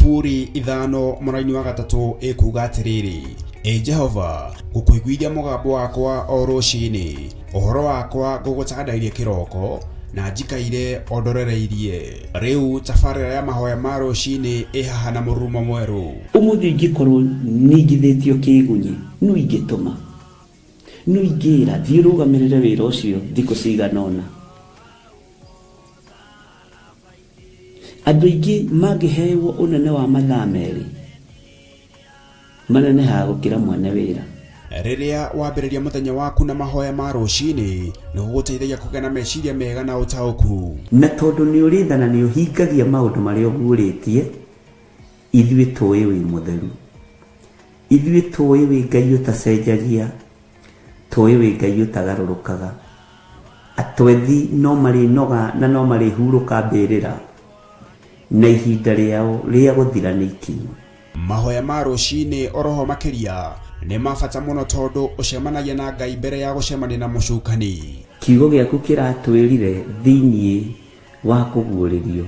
Thaburi 5:3 ĩkuuga atĩrĩrĩ, Ĩ Jehova, ngũkũiguithia mũgambo wakwa o rũcinĩ, ũhoro wakwa ngũgũtandairie kĩroko, na njikaire o ndorereirie. Rĩu tabarĩra ya mahoya ma rũcinĩ ĩ haha na mũrurumo mwerũ. Ũmũthĩ ingĩkorwo ningithĩtio kĩĩgunyĩ, nũ ingĩtũma? Nũ ingĩra, thiĩ ũrũgamĩrĩre wĩra ũcio thikũ cigana ũna? Andũ aingĩ mangĩhewo ũnene wa mathaa merĩ, manenehaga gũkĩra mwene wĩra. Rĩrĩa wambĩrĩria mũthenya waku na mahoya ma rũcinĩ, nĩ gũgũteithagia kũgĩa na meciria mega na ũtaũku. Na tondũ nĩ ũrĩ tha na nĩ ũhingagia maũndũ marĩa ũguũrĩtie, ithuĩ tũĩ wĩ mũtheru. Ithuĩ tũĩ wĩ Ngai ũtacenjagia, tũĩ wĩ Ngai ũtagarũrũkaga. Atwethi no marĩnoga na no marĩhurũka mbĩrĩra, na ihinda rĩao rĩa gũthira nĩ ikinyu. Mahoya ma rũcinĩ oroho makĩria nĩ ma bata mũno tondũ ũcemanagia na Ngai mbere ya gũcemania na mũcukani. Kiugo gĩaku kĩratwĩrire thĩinĩ wa kũguũrĩrio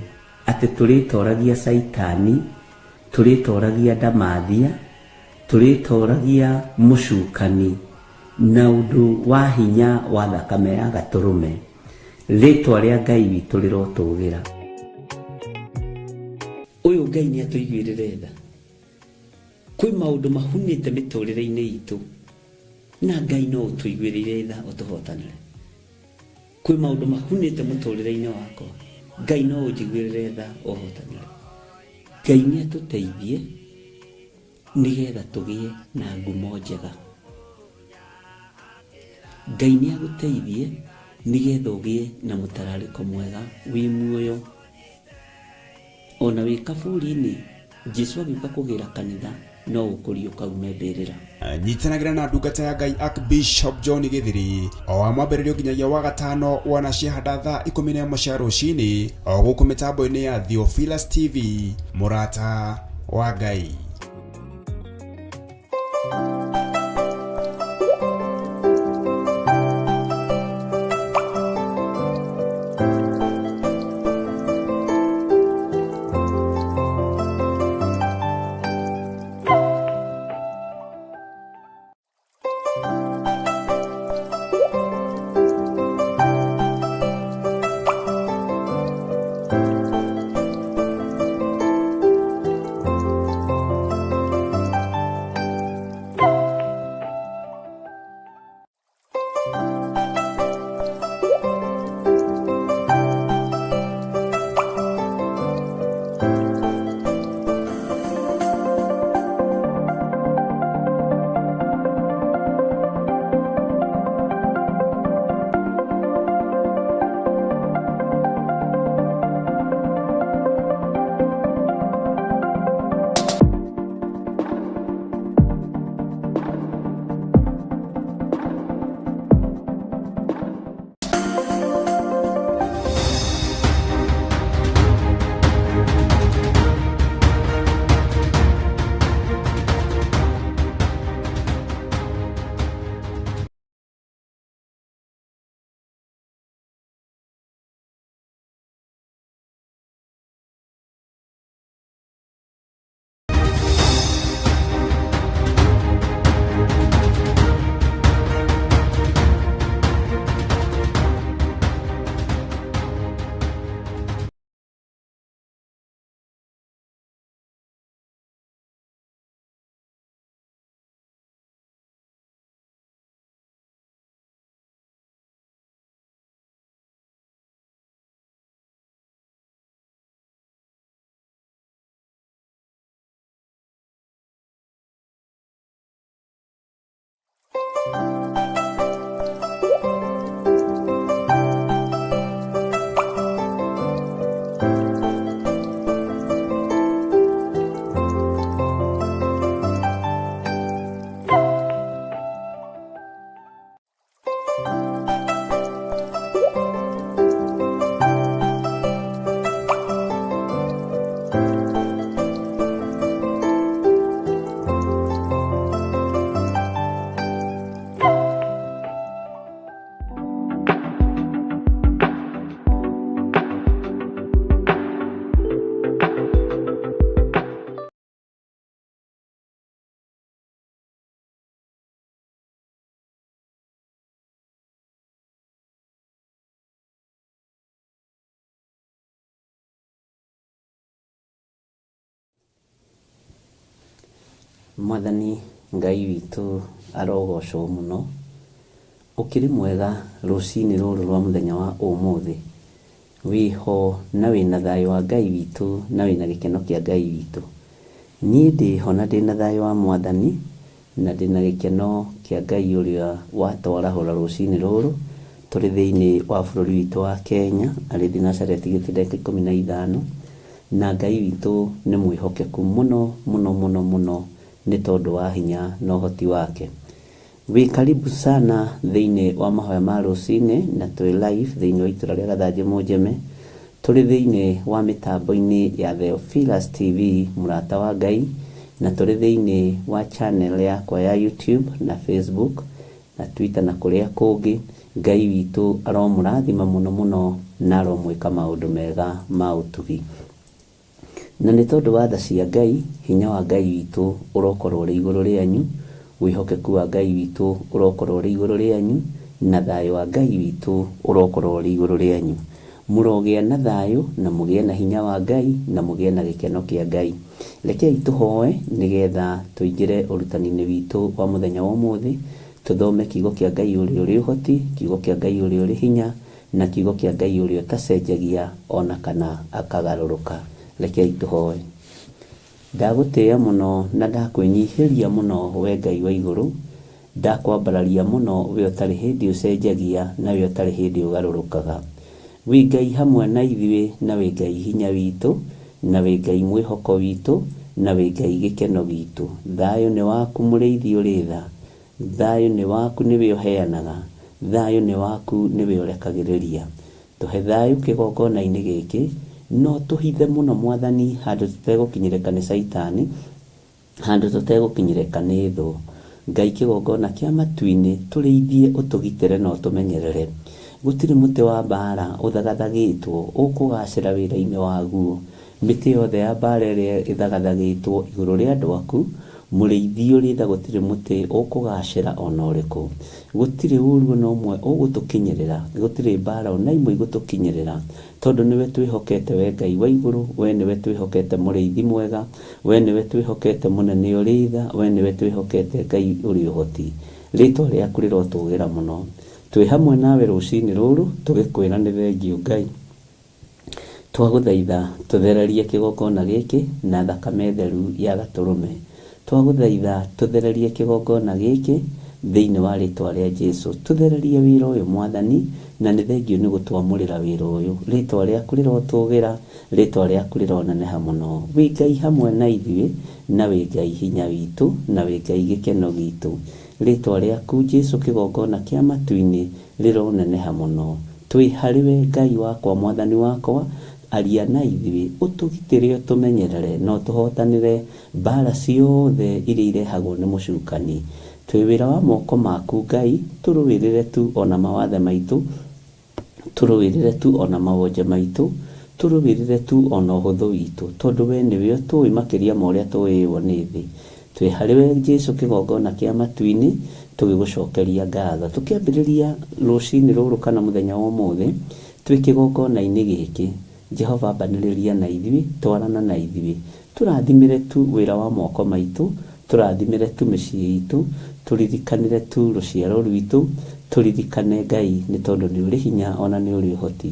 atĩ tũrĩtoragia Caitani, tũrĩtoragia ndamathia, tũrĩtoragia mũcukani na ũndũ wa hinya wa thakame ya gatũrũme. Rĩtwa rĩa Ngai witũ rĩrotũgĩra. Ũyũ Ngai nĩ atũiguĩrĩre tha. Kwĩ maũndũ mahunĩte mĩtũrĩre-inĩ itũ na Ngai no ũtũiguĩrĩire tha ũtũhotanĩre. Kwĩ maũndũ mahunĩte mũtũrĩre-inĩ wakwa, Ngai no ũnjiguĩrĩre tha ũhotanĩre. Ngai nĩ atũteithie nĩgetha tũgĩe na ngumo njega. Ngai nĩ agũteithie nĩgetha ũgĩe na mũtararĩko mwega wĩ muoyo. Ona wĩ kaburi-inĩ, Jesu agĩũka kũgĩra kanitha no ũkũriũka ume mbĩrĩra. Nyitanagĩra na ndungata ya Ngai Archbishop John Gĩthiri o wa mwambĩrĩrio nginyagia wa gatano wana ciahanda thaa 11 cia rũcinĩ o gũkũ mĩtambo-inĩ ya Theophilus TV, mũrata wa Ngai. Mwathani Ngai witũ arogocwo mũno. Ũkĩrĩ mwega rũcinĩ rũrũ rwa mũthenya wa ũmũthĩ. Wĩho na wĩna thayũ wa Ngai witũ na wĩna gĩkeno kĩa Ngai witũ. Niĩ ndĩho na ndĩna thayũ wa Mwathani na ndĩna gĩkeno kĩa Ngai ũrĩa watwarahũra rũcinĩ rũrũ tũrĩ thĩinĩ wa bũrũri witũ wa Kenya arĩ thinacara ĩtigĩtie ndagĩka 15 na Ngai witũ nĩ mwĩhokeku mũno mũno mũno mũno nĩ tondũ wa hinya na ũhoti wake. Wĩ karibu sana thĩinĩ wa mahoya ma rũcinĩ na twĩ live thĩinĩ wa itũra rĩa Gathanjĩ Mũnjeme. Tũrĩ thĩinĩ wa mĩtambo-inĩ ya Theophilus TV mũrata wa Ngai na tũrĩ thĩinĩ wa channel yakwa ya YouTube na Facebook na Twitter na kũrĩa kũngĩ. Ngai witũ aromũrathima mũno mũno na aromwĩka maũndũ mega ma ũtugi. Na nĩ tondũ wa tha cia Ngai, hinya wa Ngai witũ ũrokorwo ũrĩ igũrũ rĩanyu, wĩhokeku wa Ngai witũ ũrokorwo ũrĩ igũrũ rĩanyu, na thayũ wa Ngai witũ ũrokorwo ũrĩ igũrũ rĩanyu. Mũrogĩa na thayũ na mũgĩe na hinya wa Ngai na mũgĩe na gĩkeno kĩa Ngai. Rekei tũhoe nĩgetha tũingĩre ũrutani-inĩ witũ wa mũthenya wa ũmũthĩ, tũthome kiugo kĩa Ngai ũrĩa ũrĩ ũhoti, kiugo kĩa Ngai ũrĩa ũrĩ hinya, na kiugo kĩa Ngai ũrĩa ũtacenjagia ona kana akagarũrũka. Rekei tũhoe. Ndagũtĩĩa mũno na ndakwĩnyihĩria mũno we Ngai wa igũrũ, ndakwambararia mũno we ũtarĩ hĩndĩ ũcenjagia na we ũtarĩ hĩndĩ ũgarũrũkaga. Wĩ Ngai hamwe na ithuĩ na wĩ Ngai hinya witũ na wĩ Ngai mwĩhoko witũ na wĩ Ngai gĩkeno gitũ. Thayũ nĩ waku mũrĩithi ũrĩ tha, thayũ nĩ waku nĩwe ũheanaga, thayũ nĩ waku nĩwe ũrekagĩrĩria. Tũhe thayũ kĩgongona-inĩ gĩkĩ, no tũhithe mũno Mwathani handũ tũtegũkinyĩrĩka nĩ caitani, handũ tũtegũkinyĩrĩka nĩ thũ. Ngai kĩgongona kĩa matu-inĩ tũrĩithie ũtũgitĩre na ũtũmenyerere. Gũtirĩ mũtĩ wa mbara ũthagathagĩtwo ũkũgacĩra wĩra-inĩ waguo. Mĩtĩ yothe ya mbara ĩrĩa ĩthagathagĩtwo igũrũ rĩa andũ aku, mũrĩithi ũrĩ tha gũtirĩ mũtĩ ũkũgacĩra ona ũrĩkũ. Gũtirĩ ũru ona ũmwe ũgũtũkinyĩrĩra, gũtirĩ mbara ona imwe igũtũkinyĩrĩra, tondũ nĩwe twĩhokete we Ngai wa igũrũ, we nĩwe twĩhokete mũrĩithi mwega, we nĩwe twĩhokete mũnene ũrĩ tha, we nĩwe twĩhokete Ngai ũrĩ ũhoti. Rĩtwa rĩaku rĩrotũgĩra mũno. Twĩ hamwe nawe rũcinĩ rũrũ tũgĩkwĩra nĩ thengiũ Ngai. Twagũthaitha tũthererie kĩgongona gĩkĩ na thakame theru ya gatũrũme. Twagũthaitha tũthererie kĩgongona gĩkĩ thĩinĩ wa rĩtwa rĩa Jesu. Tũthererie wĩra ũyũ Mwathani na nĩ thengiũ nĩ gũtwamũrĩra wĩra ũyũ. Rĩtwa rĩaku rĩrotũgĩra, rĩtwa rĩaku rĩroneneha mũno. Wĩ Ngai hamwe na ithuĩ na wĩ Ngai hinya witũ na wĩ Ngai gĩkeno gitũ. Rĩtwa rĩaku Jesu kĩgongona kĩa matu-inĩ rĩroneneha mũno. Twĩ harĩ we Ngai wakwa Mwathani wakwa, aria na ithuĩ, ũtũgitĩre ũtũmenyerere na ũtũhotanĩre mbara ciothe iria irehagwo nĩ mũcukani. Twĩ wĩra wa moko maku Ngai, tũrũĩrĩre tu ona mawathe maitũ, tũrũĩrĩre tu ona mawonje maitũ, tũrũĩrĩre tu ona ũhũthũ witũ, tondũ we nĩwe ũtũĩ makĩria ma ũrĩa tũĩĩo nĩ thĩ. Twĩ harĩ we Jesu kĩgongona kĩa matu-inĩ tũgĩgũcokeria ngatho. Tũkĩambĩrĩria rũcinĩ rũrũ kana mũthenya wa ũmũthĩ twĩ kĩgongona-inĩ gĩkĩ, Jehova ambanĩrĩria na ithuĩ, twarana na ithuĩ. Tũrathimĩre tu wĩra wa moko maitũ, tũrathimĩre tu mĩciĩ itũ, tũririkanĩre tu rũciaro rwitũ, tũririkane Ngai nĩ tondũ nĩ ũrĩ hinya ona nĩ ũrĩ ũhoti.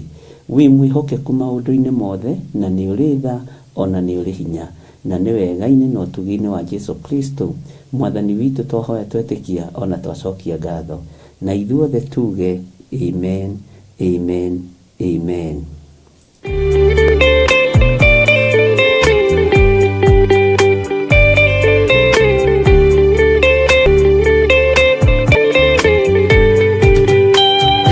Wĩ mwĩhokeku maũndũ-inĩ mothe na nĩ ũrĩ tha ona nĩ ũrĩ hinya. Na nĩ wega-inĩ na ũtugi-inĩ wa Jesu Kristo Mwathani witũ twahoya twetĩkia ona twacokia ngatho. Na ithuothe tuge amen, amen, amen.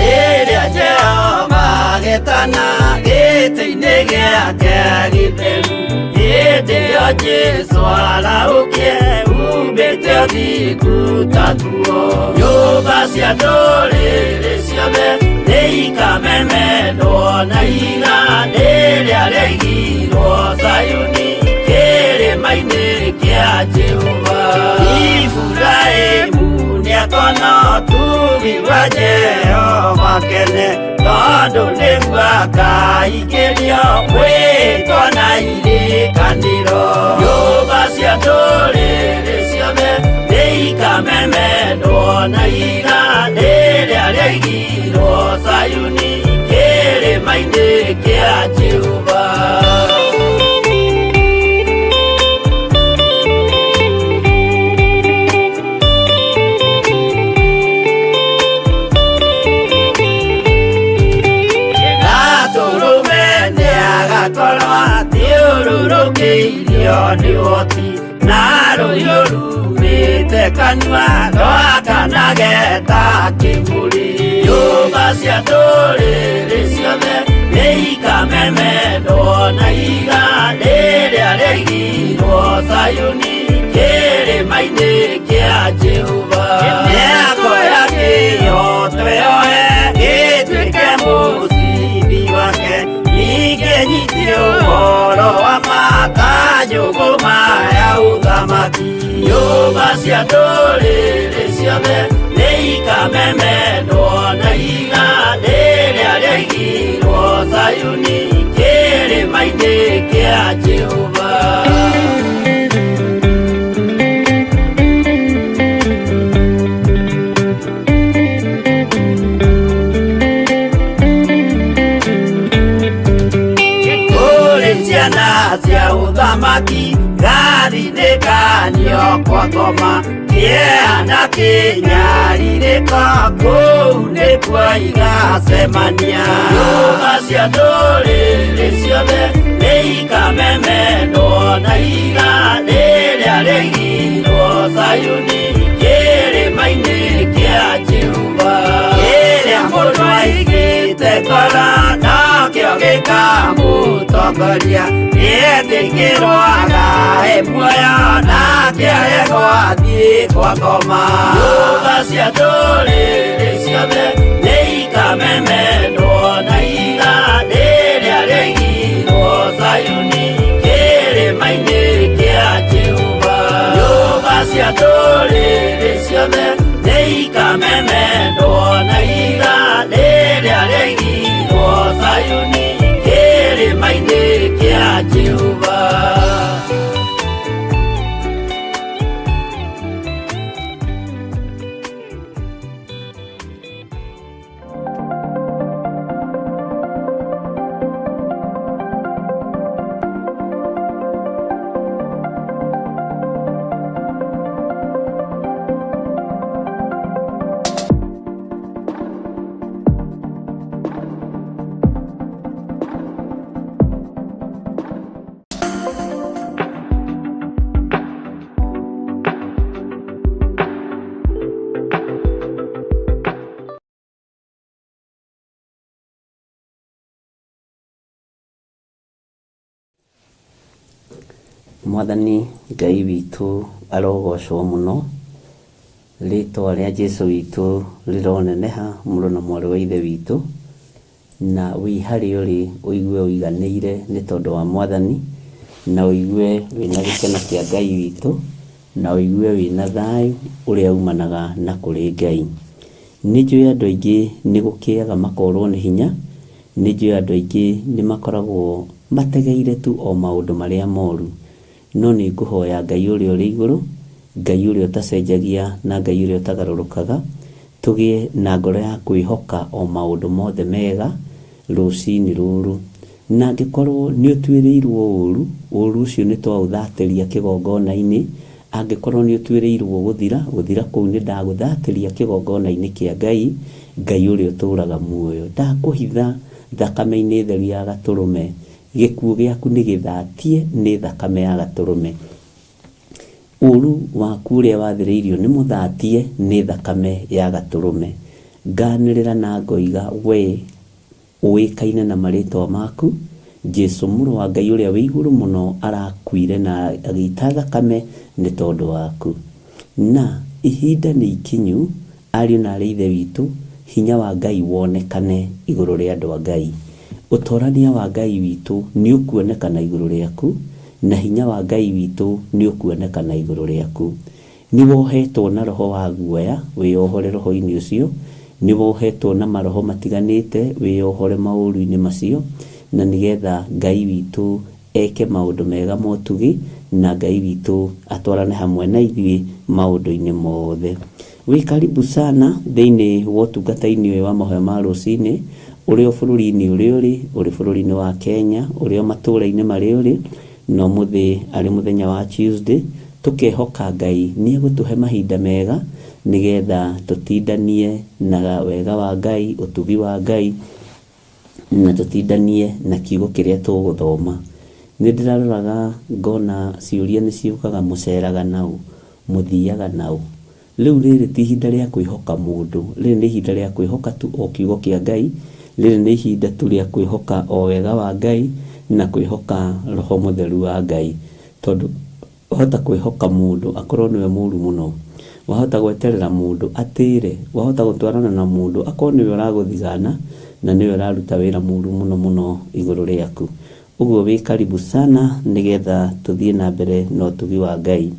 Rĩrĩa Jehova agetana gĩtĩ-inĩ gĩake gĩtheru, hĩndĩ ĩyo Jesũ arahũkie umbĩte ũthingu ta nguo. Nyũmba cia ndũrĩrĩ ciothe nĩikamemendwo na ihiga rĩrĩa rĩaigirwo Zayuni kĩrĩma-inĩ kĩa Jehova. Iburahĩmu nĩakona ũtugi wa Jehova kene, tondũ nĩguo akaingĩrio mwĩtwa na irĩkanĩro. Nyũmba cia ndũrĩrĩ ciothe ihiga rĩrĩa rĩaigirwo Zayuni kĩrĩma-inĩ kĩa Jehova. Gatũrũme nĩagakorwo athiũrũrũkĩirio nĩ ũhoti na rũhiũ rumĩte kanua rwakanage ta kĩmũrĩ. Nyũmba cia ndũrĩrĩ ciothe nĩikamemendwo na ihiga rĩrĩa rĩaigirwo Zayuni kĩrĩma-inĩ kĩa Jehova. Mĩako ya kĩhooto yoe ĩtuĩke mũcibi wake, ningĩ nyite ũhoro wa ma ta njũgũma ya ũthamaki. Nyũmba cia ndũrĩrĩ ciothe nĩikamemendwo na ihiga rĩrĩa rĩaigirwo Zayuni kĩrĩma-inĩ kĩa Jehova. Kũrĩ ciana cia ũthamaki gathinĩkanio kwa ngoma kĩeha na kĩnyarirĩko kũu nĩkuo igacemania. Nyũmba cia ndũrĩrĩ ciothe nĩikamemendwo na ihiga rĩrĩa rĩaigirwo Zayuni kĩrĩma-inĩ kĩa Jehova. Kĩrĩa mũndũ aigĩte ngoro nokĩo gĩkamũtongoria, nĩetĩkĩrwo agae muoyo nake aregwo athiĩ kwa ngoma. Nyũmba cia ndũrĩrĩ ciothe nĩikamemendwo na ihiga rĩrĩa rĩaigirwo Zayuni kĩrĩma-inĩ kĩa Jehova. Nyũmba cia ndũrĩrĩ ciothe nĩikamemendwo na ihiga rĩrĩa rĩaigirwo Zayuni kĩrĩma-inĩ kĩa Jehova. Mwathani Ngai witũ arogocwo mũno, rĩtwa rĩa Jesu witũ rĩroneneha mũrũ na mwarĩ wa ithe witũ, na wĩ harĩa ũrĩ ũigue ũiganĩire nĩ tondũ wa Mwathani, na ũigue wĩna gĩkeno kĩa Ngai witũ, na ũigue wĩna thayũ ũrĩa umanaga na kũrĩ Ngai. Nĩ njũĩ andũ aingĩ nĩ gũkĩaga makorwo nĩ hinya, nĩ njũĩ andũ aingĩ nĩ makoragwo mategeire tu o maũndũ marĩa moru, no nĩ ngũhoya Ngai ũrĩa ũrĩ igũrũ, Ngai ũrĩa ũtacenjagia na Ngai ũrĩa ũtagarũrũkaga, tũgĩe na ngoro ya kwĩhoka o maũndũ mothe mega rũcinĩ rũrũ. Na angĩkorwo nĩ ũtuĩrĩirwo ũru, ũru ũcio nĩ twaũthatĩria kĩgongona-inĩ, angĩkorwo nĩ ũtuĩrĩirwo gũthira, gũthira kũu nĩ ndagũthatĩria kĩgongona-inĩ kĩa Ngai, Ngai ũrĩa ũtũraga muoyo. Ndakũhitha thakame-inĩ theru ya gatũrũme, gĩkuũ gĩaku nĩ gĩthatie nĩ thakame ya gatũrũme. Ũru waku ũrĩa wathĩrĩirio nĩ mũthatie nĩ thakame ya gatũrũme. Nganĩrĩra na ngoiga we ũĩkaine na marĩtwa maku, Jesu mũrũ wa Ngai ũrĩa wĩ igũrũ mũno arakuire na agĩita thakame nĩ tondũ waku. Na ihinda nĩ ikinyu ariũ na arĩ ithe witũ, hinya wa Ngai wonekane igũrũ rĩa andũ a Ngai. Ũtorania wa Ngai witũ nĩ ũkuonekana igũrũ rĩaku, na hinya wa Ngai witũ nĩ ũkuonekana igũrũ rĩaku. Nĩ wohetwo na roho wa guoya, wĩyohore roho-inĩ ũcio, nĩ wohetwo na maroho matiganĩte, wĩyohore maũru-inĩ macio, na nĩgetha Ngai witũ eke maũndũ mega motugi, na Ngai witũ atwarane hamwe na ithuĩ maũndũ-inĩ mothe. Wĩ karibu sana thĩinĩ wa ũtungata-inĩ ũyũ wa mahoya ma rũcinĩ, ũrĩ o bũrũri-inĩ ũrĩa ũrĩ, ũrĩ bũrũri-inĩ wa Kenya, ũrĩ o matũũra-inĩ marĩa ũrĩ, na ũmũthĩ arĩ mũthenya wa Tuesday, tũkehoka Ngai nĩ egũtũhe mahinda mega nĩgetha tũtindanie na wega wa Ngai, ũtugi wa Ngai, na tũtindanie na kiugo kĩrĩa tũgũthoma. Nĩ ndĩraroraga ngona ciũria nĩ ciũkaga mũceraga naũ, mũthiaga naũ. Rĩu rĩrĩ ti ihinda rĩa kwĩhoka mũndũ, rĩrĩ nĩ ihinda rĩa kwĩhoka tu o kiugo kĩa Ngai, rĩrĩ nĩ ihinda tu rĩa kwĩhoka o wega wa Ngai na kwĩhoka Roho Mũtheru wa Ngai. Tondũ wahota kwĩhoka mũndũ akorwo nĩwe mũru mũno, wahota gweterera mũndũ atĩre, wahota gũtwarana na mũndũ akorwo nĩwe ũragũthigana na nĩwe ũraruta wĩra mũru mũno mũno igũrũ rĩaku. Ũguo wĩ karibu sana nĩgetha tũthiĩ na mbere na ũtugi wa Ngai.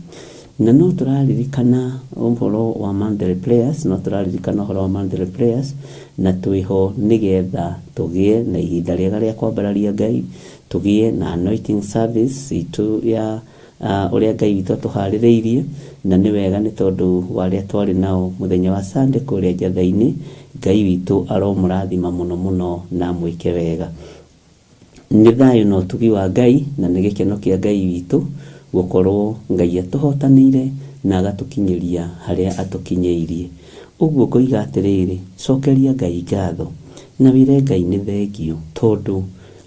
Na no tũraririkana ũhoro wa monthly prayers, no tũraririkana ũhoro wa monthly prayers, na twĩho nĩgetha tũgĩe na ihinda rĩega rĩa kwambararia Ngai, tũgĩe na anointing service itũ ya ũrĩa Ngai witũ atũharĩrĩirie, na nĩ wega nĩ tondũ wa arĩa twarĩ nao mũthenya wa Sunday kũrĩa Njatha-inĩ, Ngai witũ aromũrathima mũno mũno na amwĩke wega. Nĩ thayũ na ũtugi wa Ngai na nĩ gĩkeno kĩa Ngai witũ gũkorwo Ngai atũhotanĩire na agatũkinyĩria harĩa atũkinyĩirie. Ũguo ngoiga atĩrĩrĩ, cokeria Ngai ngatho na wĩre Ngai nĩ thengiũ tondũ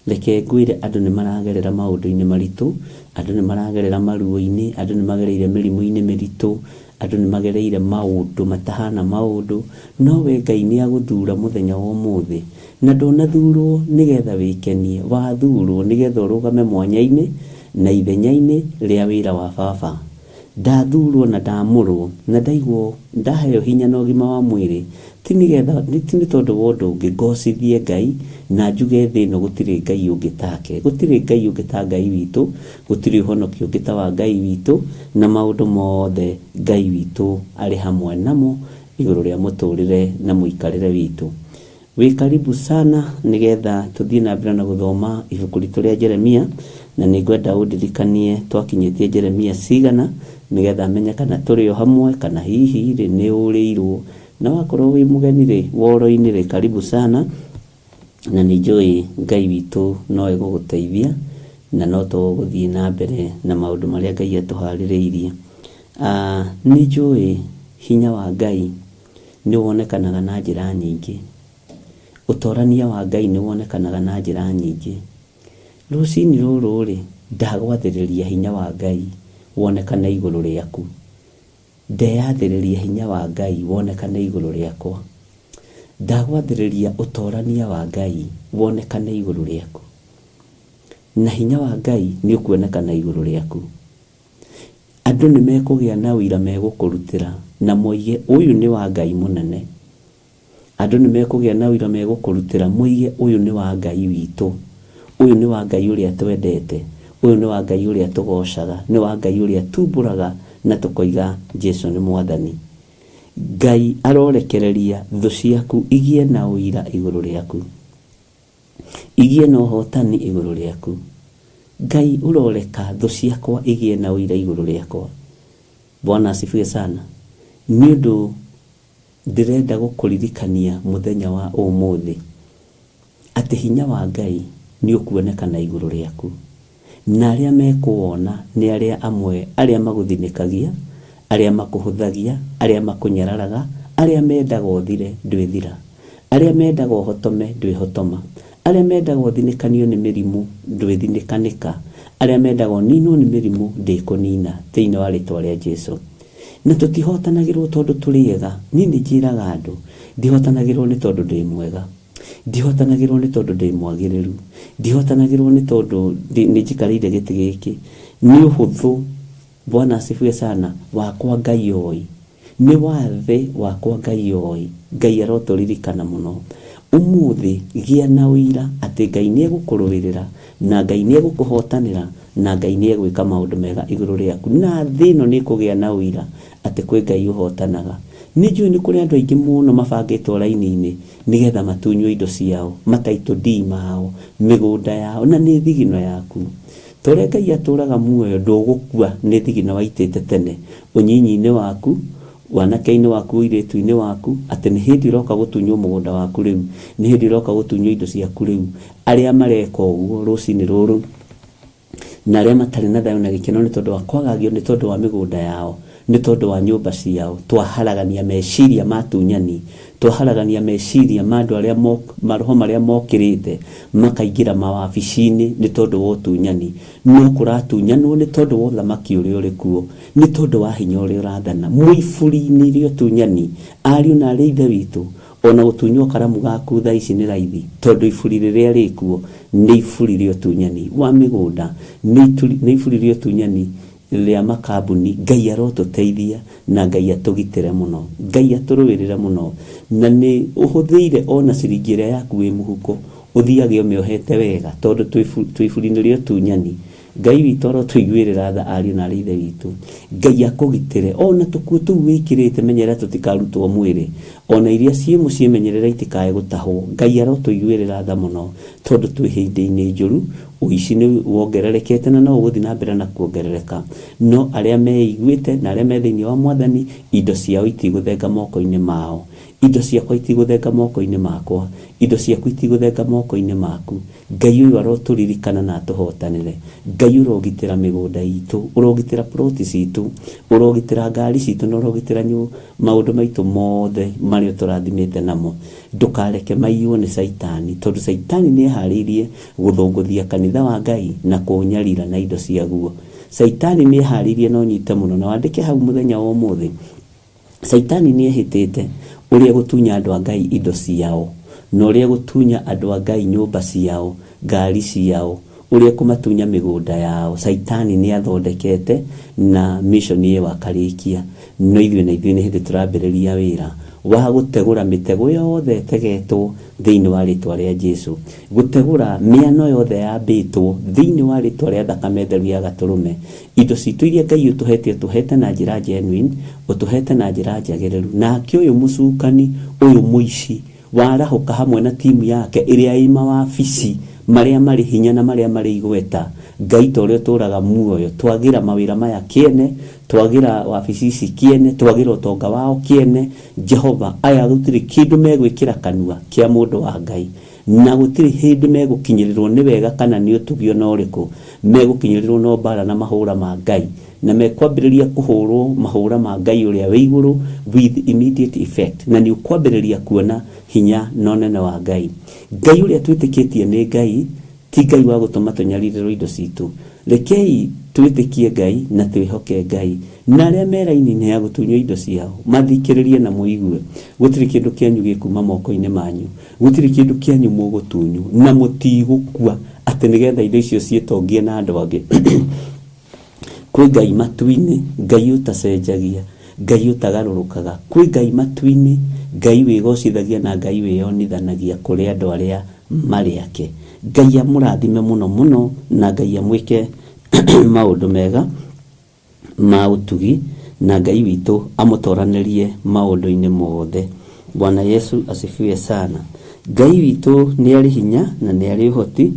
reke ngwĩre andũ nĩ maragerera maũndũ-inĩ maritũ, andũ nĩ maragerera maruo-inĩ, andũ nĩ magereire mĩrimũ-inĩ mĩritũ, Andũ nĩ magereire maũndũ matahana maũndũ, no we Ngai nĩ agũthura mũthenya wa ũmũthĩ. Na ndũnathurwo nĩgetha wĩkenie, wathurwo nĩgetha ũrũgame mwanya-inĩ na ithenya-inĩ rĩa wĩra wa Baba. Ndathurwo na ndamũrwo, na ndaigwo ndaheo hinya na ũgima wa mwĩrĩ, ti nĩgetha, ti nĩ tondũ wa ũndũ ũngĩ, ngocithie Ngai na njuge thĩ ĩno gũtirĩ Ngai ũngĩ take. Gũtirĩ Ngai ũngĩ ta Ngai witũ, Gũtirĩ ũhonokio ũngĩ ta wa Ngai witũ, na maũndũ mothe Ngai witũ arĩ hamwe namo igũrũ rĩa mũtũrĩre na mũikarĩre witũ. Wĩ karibu sana nĩgetha tũthiĩ na mbere na gũthoma ibuku ritũ rĩa Jeremia, na nĩ ngwenda ũndirikanie twakinyĩtie Jeremia cigana nĩgetha menye kana tũrĩ o hamwe kana hihi rĩ nĩ ũrĩirwo. Na wakorwo wĩ mũgeni rĩ, woro-inĩ rĩ, karibu sana. Na nĩ njũĩ Ngai witũ no egũgũteithia na no tũgũthiĩ na mbere na maũndũ marĩa Ngai atũharĩrĩirie. Nĩ njũĩ hinya wa Ngai nĩ wonekanaga na njĩra nyingĩ. Ũtorania wa Ngai nĩ wonekanaga na njĩra nyingĩ. Rũcinĩ rũrũ rĩ, ndagwathĩrĩria hinya wa Ngai wonekane igũrũ rĩaku. Ndeyathĩrĩria hinya wa Ngai wonekane igũrũ rĩakwa. Ndagwathĩrĩria ũtorania wa Ngai wonekane igũrũ rĩaku. Na hinya wa Ngai nĩ ũkuonekana igũrũ rĩaku. Andũ nĩ mekũgĩa na ũira megũkũrutĩra na moige ũyũ nĩ wa Ngai mũnene. Andũ nĩ mekũgĩa na ũira megũkũrutĩra moige ũyũ nĩ wa Ngai witũ, ũyũ nĩ wa Ngai ũrĩa twendete, ũyũ nĩ wa Ngai ũrĩa tũgocaga, nĩ wa Ngai ũrĩa tumbũraga na tũkoiga Jesu nĩ Mwathani. Ngai arorekereria thũ ciaku igĩe na ũira igũrũ rĩaku, igĩe na ũhotani igũrũ rĩaku. Ngai ũroreka thũ ciakwa igĩe na ũira igũrũ rĩakwa. Bwana asifiwe sana. Nĩ ũndũ Ndĩrenda gũkũririkania mũthenya wa ũmũthĩ atĩ hinya wa Ngai nĩ ũkuonekana igũrũ rĩaku, na arĩa mekũwona nĩ arĩa amwe arĩa magũthinĩkagia, arĩa makũhũthagia, arĩa makũnyararaga, arĩa mendaga ũthire, ndwĩthira, arĩa mendaga ũhotome, ndwĩhotoma, arĩa mendaga ũthinĩkanio nĩ mĩrimũ, ndwĩthinĩkanĩka, arĩa mendaga ũninwo nĩ mĩrimũ, ndĩkũnina, thĩinĩ wa rĩtwa rĩa Jesu. Na tũtihotanagĩrwo tondũ tũrĩ ega. Niĩ nĩ njĩraga andũ, ndihotanagĩrwo nĩ tondũ ndĩ mwega. Ndihotanagĩrwo nĩ tondũ ndĩ mwagĩrĩru. Ndihotanagĩrwo nĩ tondũ nĩ njikarĩire gĩtĩ gĩkĩ. Nĩ ũhũthũ, Bwana asifiwe sana, wakwa Ngai oĩ. Nĩ wathe wakwa Ngai oĩ. Ngai arotũririkana mũno. Ũmũthĩ gĩa na ũira atĩ Ngai nĩ egũkũrũĩrĩra, na Ngai nĩ egũkũhotanĩra, na Ngai nĩ egwĩka maũndũ mega igũrũ rĩaku. Na thĩ ĩno nĩ ĩkũgĩa na ũira atĩ kwĩ Ngai ũhotanaga. Nĩ njũĩ nĩ kũrĩ andũ aingĩ mũno mabangĩtwo raini-inĩ nĩgetha matunywo indo ciao, ma title deed mao, mĩgũnda yao, na nĩ thigino yaku. Ta ũrĩa Ngai atũũraga muoyo, ndũgũkua nĩ thigino waitĩte tene ũnyinyi-inĩ waku, Wanake-inĩ waku, ũirĩtu-inĩ waku, atĩ nĩ hĩndĩ ũroka gũtunywo mũgũnda waku rĩu, nĩ hĩndĩ ũroka gũtunywo indo ciaku rĩu. Arĩa mareka ũguo rũcinĩ rũrũ, na arĩa matarĩ na thayũ na gĩkeno nĩ tondũ wa kwagagio nĩ tondũ wa mĩgũnda yao, nĩ tondũ wa nyũmba ciao, twaharagania meciria ma atunyani, twaharagania meciria ma andũ arĩa maroho marĩa mokĩrĩte makaingĩra mawabici-inĩ nĩ tondũ wa ũtunyani. No kũratunyanwo nĩ tondũ wa ũthamaki ũrĩa ũrĩ kuo, nĩ tondũ wa hinya ũrĩa ũrathana. Mwĩ iburi-inĩ rĩa ũtunyani, ariũ na aarĩ a Ithe witũ, o na gũtunywo karamu gaku thaa ici nĩ raithi, tondũ iburi rĩrĩa rĩ kuo nĩ iburi rĩa ũtunyani wa mĩgũnda, nĩ iburi rĩa ũtunyani rĩa makambuni. Ngai arotũteithia na Ngai atũgitĩre mũno, Ngai atũrũĩrĩre mũno. Na nĩ ũhũthĩire o na ciringi ĩrĩa yaku ĩ mũhuko, ũthiage ũmĩohete wega, tondũ twĩ iburi-inĩ rĩa ũtunyani. Ngai witũ arotũiguĩrĩra tha ariũ na arĩ ithe witũ. Ngai akũgitĩre. Ona tũkuo tũu wĩkĩrĩte menyerera tũtikarutwo mwĩrĩ. Ona iria ciĩ mũciĩ menyerera itikae gũtahwo. Ngai arotũiguĩrĩra tha mũno tondũ twĩ hĩndĩ-inĩ njũru. Ũici nĩ wongererekete na no ũgũthiĩ na mbere na kuongerereka. No arĩa meiguĩte na arĩa me thĩinĩ wa Mwathani, indo ciao itigũthenga moko-inĩ mao. Indo ciakwa itigũthenga moko-inĩ makwa. Indo ciaku itigũthenga moko-inĩ maku. Ngai ũyũ arotũririkana na atũhotanĩre. Ngai ũrogitĩra mĩgũnda itũ, ũrogitĩra ploti citũ, ũrogitĩra ngari citũ na ũrogitĩra maũndũ maitũ mothe marĩa ũtũrathimĩte namo. Ndũkareke maiywo nĩ Caitani, tondũ Caitani nĩ eharĩirie gũthũngũthia kanitha wa Ngai na kũũnyarira na indo ciaguo. Caitani nĩ eharĩirie na ũnyite mũno na wandĩke hau mũthenya wa ũmũthĩ. Caitani nĩ ehĩtĩte ũrĩa egũtunya andũ a Ngai indo ciao, na ũrĩa egũtunya andũ a Ngai nyũmba ciao, ngari ciao, ũrĩa ekũmatunya mĩgũnda yao. Caitani nĩ athondekete na mission ĩyo akarĩkia. No ithuĩ na ithuĩ nĩ hĩndĩ tũrambĩrĩria wĩra wa gũtegũra mĩtego yothe ĩtegetwo thĩinĩ wa rĩtwa rĩa Jesu. Gũtegũra mĩano yothe yambĩtwo thĩinĩ wa rĩtwa rĩa thakame theru ya Gatũrũme. Indo citũ iria Ngai ũtũhete ũtũhete na njĩra genuine, ũtũhete na njĩra njagĩrĩru. Nake ũyũ mũcukani, ũyũ mũici, warahũka hamwe na timu yake ĩrĩa ĩ mawabici marĩa marĩ hinya na marĩa marĩ igweta, Ngai ta ũrĩa ũtũraga muoyo, twagĩra mawĩra maya kĩene, twagĩra wabici ici kĩene, twagĩra ũtonga wao kĩene, Jehova, aya gũtirĩ kĩndũ megwĩkĩra kanua kĩa mũndũ wa Ngai. Na gũtirĩ hĩndĩ megũkinyĩrĩrũo nĩ wega kana nĩ ũtugi o na ũrĩkũ, megũkinyĩrĩrũo no mbaara na mahũũra ma Ngai, na mekwambĩrĩria kũhũũrũo mahũũra ma Ngai ũrĩa wĩ igũrũ with immediate effect, na nĩ ũkwambĩrĩria kuona hinya na ũnene wa Ngai. Ngai ũrĩa twĩtĩkĩtie nĩ Ngai, ti Ngai wa gũtũma tũnyarirĩrũo indo citũ. Rekei twĩtĩkie Ngai na twĩhoke Ngai. Na arĩa me raini-inĩ ya gũtunywo indo ciao, mathikĩrĩrie na mũigue. Gũtirĩ kĩndũ kĩanyu gĩkuuma moko-inĩ manyu. Gũtirĩ kĩndũ kĩanyu mũgũtunywo, na mũtigũkua atĩ nĩgetha indo icio ciĩtongie na andũ angĩ. Kwĩ Ngai matu-inĩ, Ngai ũtacenjagia, Ngai ũtagarũrũkaga. Kwĩ Ngai matu-inĩ, Ngai wĩgocithagia na Ngai wĩyonithanagia kũrĩ andũ arĩa marĩ ake. Ngai amũrathime mũno mũno na Ngai amwĩke maũndũ mega. ma ũtugi, na Ngai witũ amũtoranĩrie maũndũ-inĩ mothe. Bwana Yesu asifiwe sana. Ngai witũ nĩ arĩ hinya na nĩ arĩ ũhoti,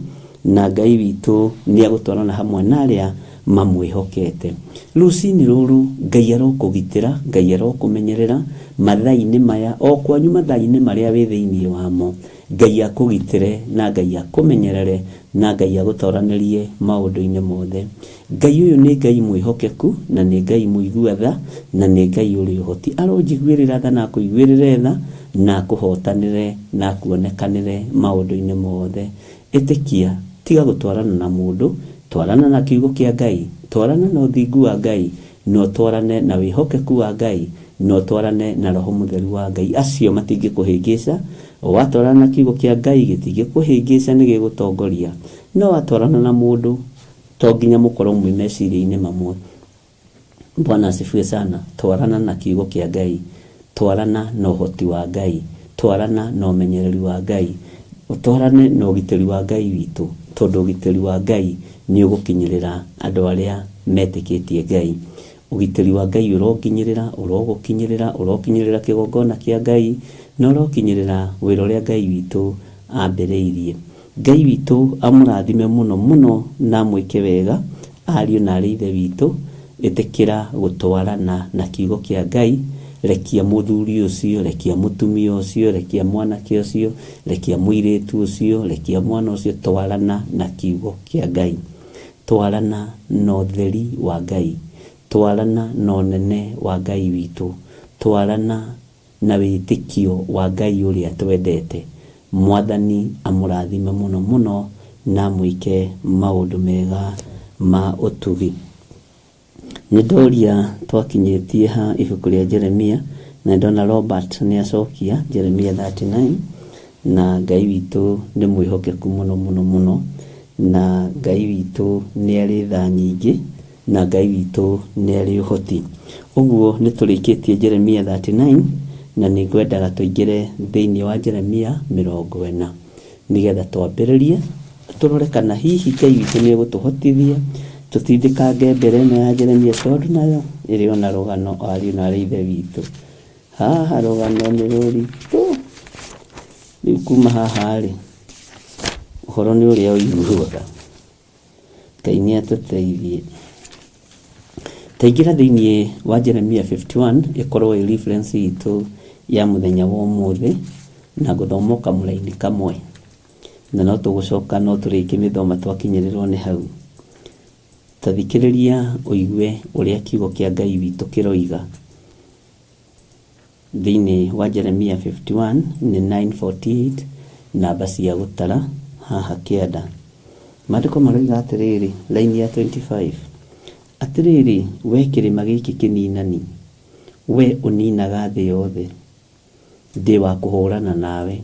na Ngai witũ nĩ agũtwarana hamwe na arĩa mamwĩhokete. Rũcinĩ rũrũ Ngai arokũgitĩra, Ngai arokũmenyerera mathaa-inĩ maya, o kwanyu mathaa-inĩ marĩa wĩ thĩinĩ wamo. Ngai akũgitĩre na Ngai akũmenyerere na Ngai agũtoranĩrie maũndũ-inĩ mothe. Ngai ũyũ nĩ Ngai mwĩhokeku, na nĩ Ngai mũigua tha, na nĩ Ngai ũrĩ ũhoti. Aronjiguĩrĩra tha na akũiguĩrĩre tha, na akũhootanĩre na akuonekanĩre maũndũ-inĩ mothe. Ĩtĩkia, tiga gũtwarana na mũndũ, twarana na kiugo kĩa Ngai, twarana na ũthingu wa Ngai, na ũtwarane na wĩhokeku wa Ngai, na ũtwarane na Roho Mũtheru wa Ngai. Acio matingĩkũhĩngĩca. Watwarana na kiugo kĩa Ngai gĩtingĩkũhĩngĩca, nĩ gĩgũtongoria. No watwarana na mũndũ, To nginya mũkorwo mwĩ meciria-inĩ mamwe. Bwana asifiwe sana. Twarana na kiugo kĩa Ngai. Twarana na ũhoti wa Ngai. Twarana na ũmenyereri wa Ngai. Twarane na ũgitĩri wa Ngai witũ, tondũ ũgitĩri wa Ngai nĩ ũgũkinyĩrĩra andũ arĩa metĩkĩtie Ngai. Ũgitĩri wa Ngai ũronginyĩrĩra, ũrogũkinyĩrĩra, ũrokinyĩrĩra kĩgongona kĩa Ngai, na ũrokinyĩrĩra wĩra ũrĩa Ngai witũ ambĩrĩirie. Ngai witũ amũrathime mũno mũno na amwĩke wega, ariũ na arĩ ithe witũ, ĩtĩkĩra gũtwarana na kiugo kĩa Ngai, Rekia mũthuri ũcio, rekia mũtumia ũcio, rekia mwanake ũcio, rekia mũirĩtu ũcio, rekia mwana ũcio. Twarana na kiugo kĩa Ngai, twarana na ũtheri wa Ngai, twarana na ũnene wa Ngai witũ, twarana na wĩtĩkio wa Ngai ũrĩa twendete. Mwathani amũrathime mũno mũno na amwĩke maũndũ mega ma ũtugi. Nĩ ndoria twakinyĩtie ha ibuku rĩa Jeremia, na ndona Robert nĩ acokia Jeremia 39, na Ngai witũ nĩ mwĩhokeku mũno mũno mũno, na Ngai witũ nĩ arĩ tha nyingĩ, na Ngai witũ nĩ arĩ ũhoti. Ũguo nĩ tũrĩkĩtie Jeremia 39, na nĩ ngwendaga tũingĩre thĩinĩ wa Jeremia 40, nĩgetha twambĩrĩrie tũrore kana hihi Ngai witũ nĩ egũtũhotithia tũtindĩkange mbere ĩno ya Jeremia, tondũ nayo ĩrĩ ona rũgano, ariũ na arĩ ithe witũ. Haha rũgano nĩ rũritũ. Rĩu kuma haha rĩ, ũhoro nĩ ũrĩa ũiguaga. Ngai nĩ atũteithie. Taingĩra thĩinĩ wa Jeremia 51, ĩkorwo ĩ reference itũ ya mũthenya wa ũmũthĩ, na ngũthoma o kamũraini kamwe, na no tũgũcoka no tũrĩkĩmĩthoma twakinyĩrĩrwo nĩ hau. Ta thikĩrĩria ũigue ũrĩa kiugo kĩa Ngai witũ kĩroiga thĩinĩ wa Jeremia 51. Nĩ 948 namba cia gũtara haha kĩanda. Maandĩko maroiga atĩrĩrĩ, raini ya 25: "Atĩrĩrĩ we kĩrĩma gĩkĩ kĩninani, we ũninaga thĩ yothe, ndĩ wa kũhũrana nawe,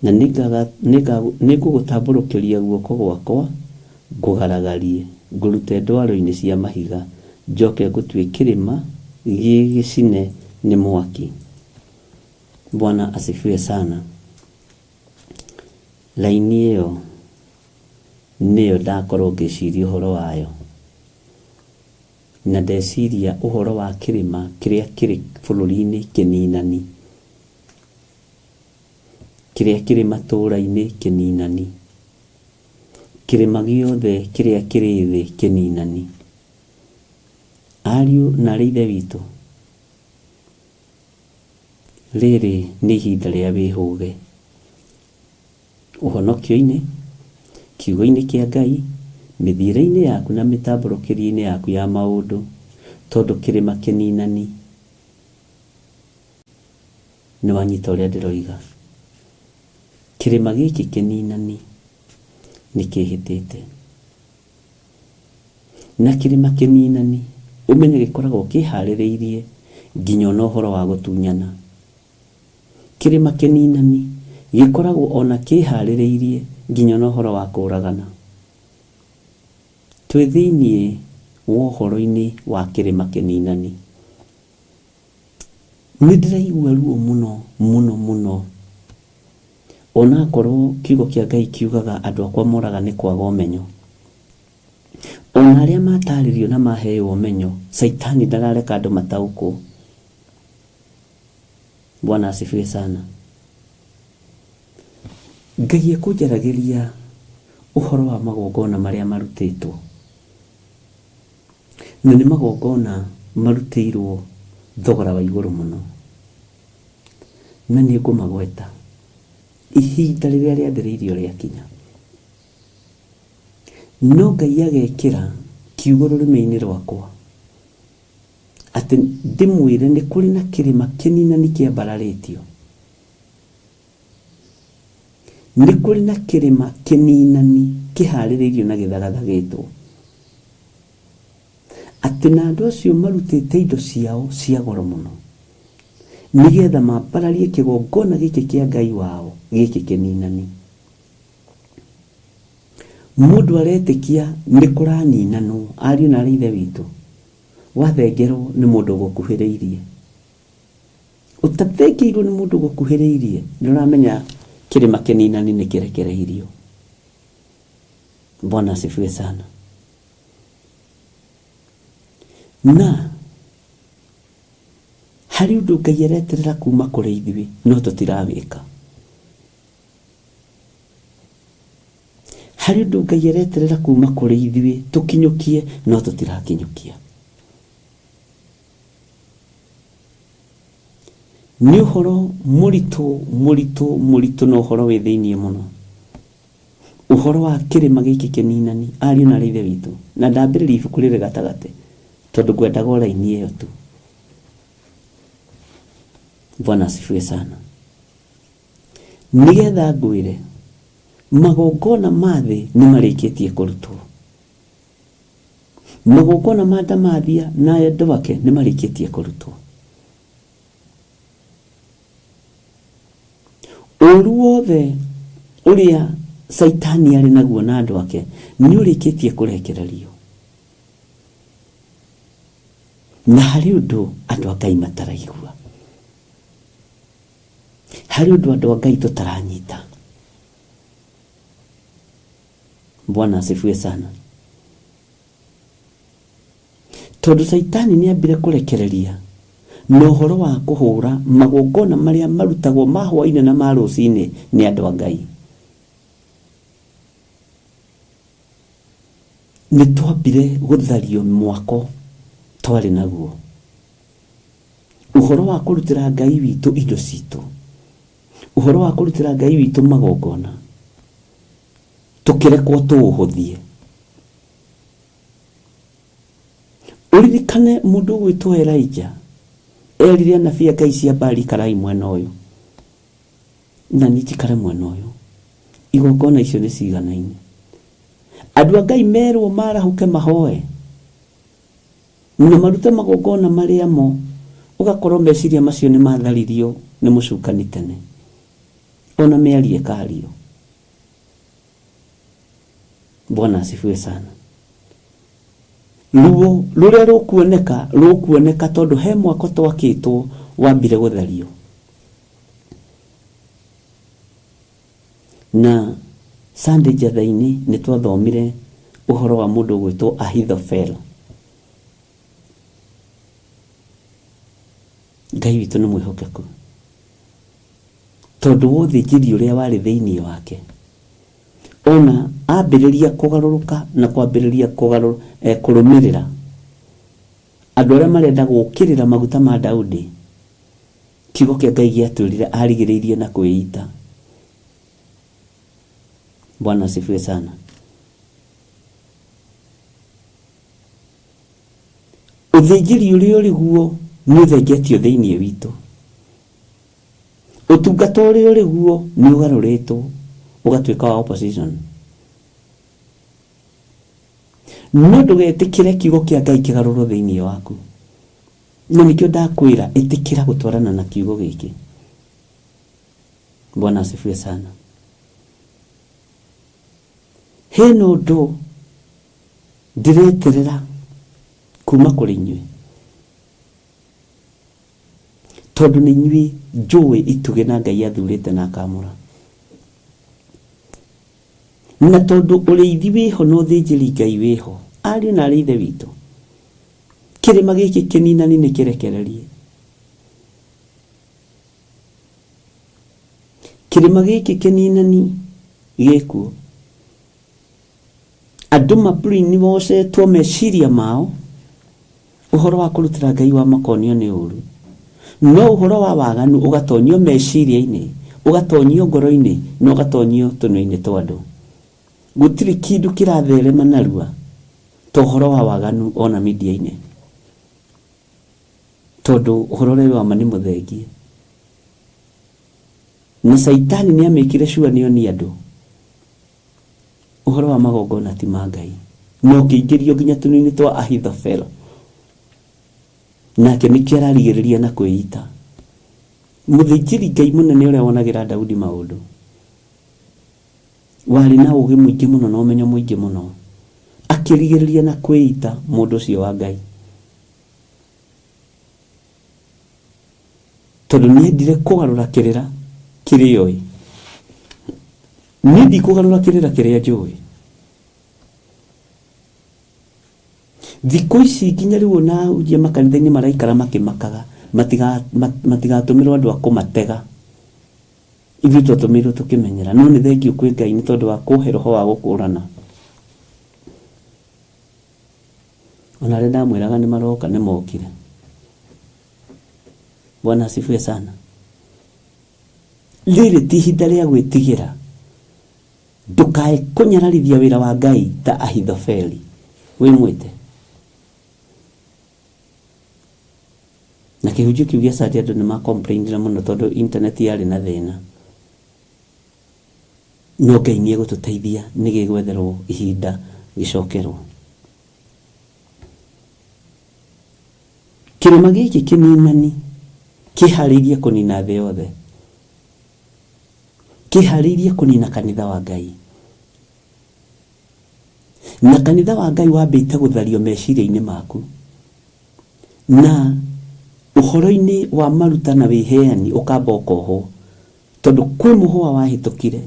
na nĩngũgũtambũrũkĩria guoko gwakwa ngũgaragarie, ngũrute ndwaro-inĩ cia mahiga, njoke ngũtue kĩrĩma gĩgĩcine nĩ mwaki." Bwana asifiwe sana. Raini ĩyo nĩyo ndakorwo ngĩciria ũhoro wayo, na ndeciria ũhoro wa kĩrĩma kĩrĩa kĩrĩ bũrũri-inĩ kĩninani, kĩrĩa kĩrĩ matũũra-inĩ kĩninani, kĩrĩma gĩothe kĩrĩa kĩrĩ thĩ kĩninani. Ariũ na arĩ ithe witũ, rĩrĩ nĩ ihinda rĩa wĩhũge ũhonokio-inĩ, kiugo-inĩ kĩa Ngai, mĩthiĩre-inĩ yaku na mĩtambũrũkĩrie-inĩ yaku ya maũndũ, tondũ kĩrĩma kĩninani. Nĩ wanyita ũrĩa ndĩroiga? Kĩrĩma gĩkĩ kĩninani nĩ kĩhĩtĩte, na kĩrĩma kĩninani ũmenye gĩkoragwo kĩharĩrĩirie nginya ona ũhoro wa gũtunyana. Kĩrĩma kĩninani gĩkoragwo ona kĩharĩrĩirie nginya ona ũhoro wa kũragana. Twĩ thĩinĩ wa ũhoro-inĩ wa kĩrĩma kĩninani. Nĩ ndĩraigua ruo mũno mũno mũno, onakorwo kiugo kĩa Ngai kiugaga andũ akwa moraga nĩ kwaga ũmenyo. Ona arĩa matarĩrio na maheo ũmenyo, Caitani ndarareka andũ mataũkwo. Bwana asifiwe sana. Ngai ekũnjaragĩria ũhoro wa magongona marĩa marutĩtwo, na nĩ magongona marutĩirwo thogora wa igũrũ mũno, na nĩ ngũmagweta ihinda rĩrĩa rĩathĩrĩirio rĩakinya. No Ngai agekĩra kiugo rũrĩmĩ-inĩ rwakwa atĩ ndĩmwĩre nĩ kũrĩ na kĩrĩma kĩninani kĩambararĩtio, nĩ kũrĩ na kĩrĩma kĩninani kĩharĩrĩirio na gĩthagathagĩtwo, atĩ na andũ acio marutĩte indo ciao cia goro mũno nĩgetha mambararie kĩgongona gĩkĩ kĩa Ngai wao gĩkĩ kĩninani. Mũndũ aretĩkia nĩ kũraninanwo, ariũ na arĩ ithe witũ, wathengerwo nĩ mũndũ ũgũkuhĩrĩirie. Ũtathengeirwo nĩ mũndũ ũgũkuhĩrĩirie, nĩ ũramenya kĩrĩma kĩninani nĩ kĩrekereirio. Bwana asifiwe sana. Na harĩ ũndũ Ngai areterera kuma kũrĩ ithuĩ, no tũtirawĩka. Harĩ ũndũ Ngai areterera kuma kũrĩ ithuĩ tũkinyũkie, no tũtirakinyũkia. Nĩ ũhoro mũritũ mũritũ mũritũ na ũhoro wĩ thĩiniĩ mũno. Ũhoro wa kĩrĩma gĩkĩ kĩninani, ariũ na aarĩ a Ithe witũ, na ndambĩrĩria ibuku rĩrĩ gatagatĩ tondũ ngwendaga o raini ĩyo tu. Bwana asifiwe sana. Nĩgetha ngwĩre magongona ma thĩ nĩ marĩkĩtie kũrutwo. Magongona ma Ndamathia na andũ ake nĩ marĩkĩtie kũrutwo. Ũru wothe ũrĩa Caitani arĩ naguo na andũ ake nĩ ũrĩkĩtie kũrekererio. Na harĩ ũndũ andũ a Ngai mataraigua. Harĩ ũndũ andũ a Ngai tũtaranyita. Bwana asifiwe sana. Tondũ Caitani nĩ ambire kũrekereria na ũhoro wa kũhũra magongona marĩa marutagwo ma hwainĩ na ma rũcinĩ nĩ andũ a Ngai. Nĩ twambire gũthario mwako twarĩ naguo. Ũhoro wa kũrutĩra Ngai witũ indo citũ, ũhoro wa kũrutĩra Ngai witũ magongona, tũkĩrekwo tũũhũthie. Ũririkane mũndũ ũgwĩtwo Elijah erire anabii a Ngai cia Baali ikarai mwena ũyũ na niĩ njikare mwena ũyũ. Igongona icio nĩ ciganaine. Andũ a Ngai merwo marahũke mahoe na marute magongona marĩa mo, ũgakorwo meciria macio nĩ matharirio nĩ mũcukani tene. Ona mĩario ĩkario. Bwana asifiwe sana. Ruo rũrĩa rũkuoneka rũkuoneka tondũ he mwako twakĩtwo wambire gũthario. Na Sunday njatha-inĩ nĩ twathomire ũhoro wa mũndũ ũgwĩtwo Ahithofel. Ngai witũ nĩ mwĩhokeku tondũ wa ũthĩnjĩri ũrĩa warĩ thĩinĩ wake. Ona ambĩrĩria kũgarũrũka na kwambĩrĩria kũrũmĩrĩra andũ arĩa marenda gũkĩrĩra maguta ma Daudi, kiugo kĩa Ngai gĩatwĩrire arigĩrĩirie na kwĩita. Bwana asifiwe sana. Ũthĩnjĩri ũrĩa ũrĩ guo nĩ ũthengetio thĩinĩ witũ. Ũtungata ũrĩa ũrĩ guo nĩ ũgarũrĩtwo ũgatuĩka wa opposition. No ndũgetĩkĩre kiugo kĩa Ngai kĩgarũrwo thĩinĩ waku. Na nĩkĩo ndakwĩra ĩtĩkĩra gũtwarana na kiugo gĩkĩ. Bwana asifiwe sana. Hena ũndũ ndĩreterera kuma kũrĩ inyuĩ tondũ nĩ inyuĩ njũĩ itugĩ na Ngai athurĩte na akamũra. Na tondũ ũrĩithi wĩho na ũthĩnjĩri Ngai wĩho, ariũ na arĩ ithe witũ, kĩrĩma gĩkĩ kĩninani nĩ kĩrekererie. Kĩrĩma gĩkĩ kĩninani gĩkuo. Andũ mabrainwashetwo meciria mao, ũhoro wa kũrutĩra Ngai wa makonio nĩ ũru. No ũhoro wa waganu ũgatonyio meciria-inĩ, ũgatonyio ngoro-inĩ na ũgatonyio tũnua-inĩ twa andũ. Gũtirĩ kĩndũ kĩratherema narua ta ũhoro wa waganu ona media-inĩ. Tondũ ũhoro ũrĩa wĩ wa ma nĩ mũthengie. Na Caitani nĩ amĩkire sure nĩ onia andũ ũhoro wa magongona ti ma Ngai. Na ũkĩingĩrio nginya tũnua-inĩ twa Ahithofel. Nake nĩkĩo ararigĩrĩria na kwĩita. Mũthĩnjĩri Ngai mũnene ũrĩa wonagĩra Daudi maũndũ, warĩ na ũũgĩ mũingĩ mũno na ũmenyo mũingĩ mũno, akĩrigĩrĩria na kwĩita mũndũ ũcio wa Ngai. Tondũ nĩendire kũgarũra kĩrĩra kĩrĩa oĩ. Niĩ ndikũgarũra kĩrĩra kĩrĩa njũĩ. Thikũ ici nginya rĩu ona ahunjia makanitha-inĩ maraikara makĩmakaga matigatũmĩrwo andũ a kũmatega. Ithuĩ twatũmĩirwo tũkĩmenyera, no nĩ thengiũ kwĩ Ngai nĩ tondũ wa kũhe roho wa gũkũrana. Ona arĩa ndamwĩraga nĩ maroka nĩ mokire. Bwana asifiwe sana. Rĩrĩ ti ihinda rĩa gwĩtigĩra. Ndũkae kũnyararithia wĩra wa Ngai ta Ahithofeli. Wĩmwĩte. Na kĩhunjio kĩu gĩa Sunday andũ nĩ ma complainire mũno tondũ internet yarĩ na thĩna. No Ngai nĩ egũtũteithia nĩ gĩgwetherwo ihinda gĩcokerwo. Kĩrĩma gĩkĩ kĩninani kĩharĩirie kũnina thĩ yothe. Kĩharĩirie kũnina kanitha wa Ngai. Na kanitha wa Ngai wambĩte gũthario meciria-inĩ maku. Na ũhoro-inĩ wa maruta na wĩheani ũkamba ũkohwo. Tondũ kwĩ mũhũa wahĩtũkire.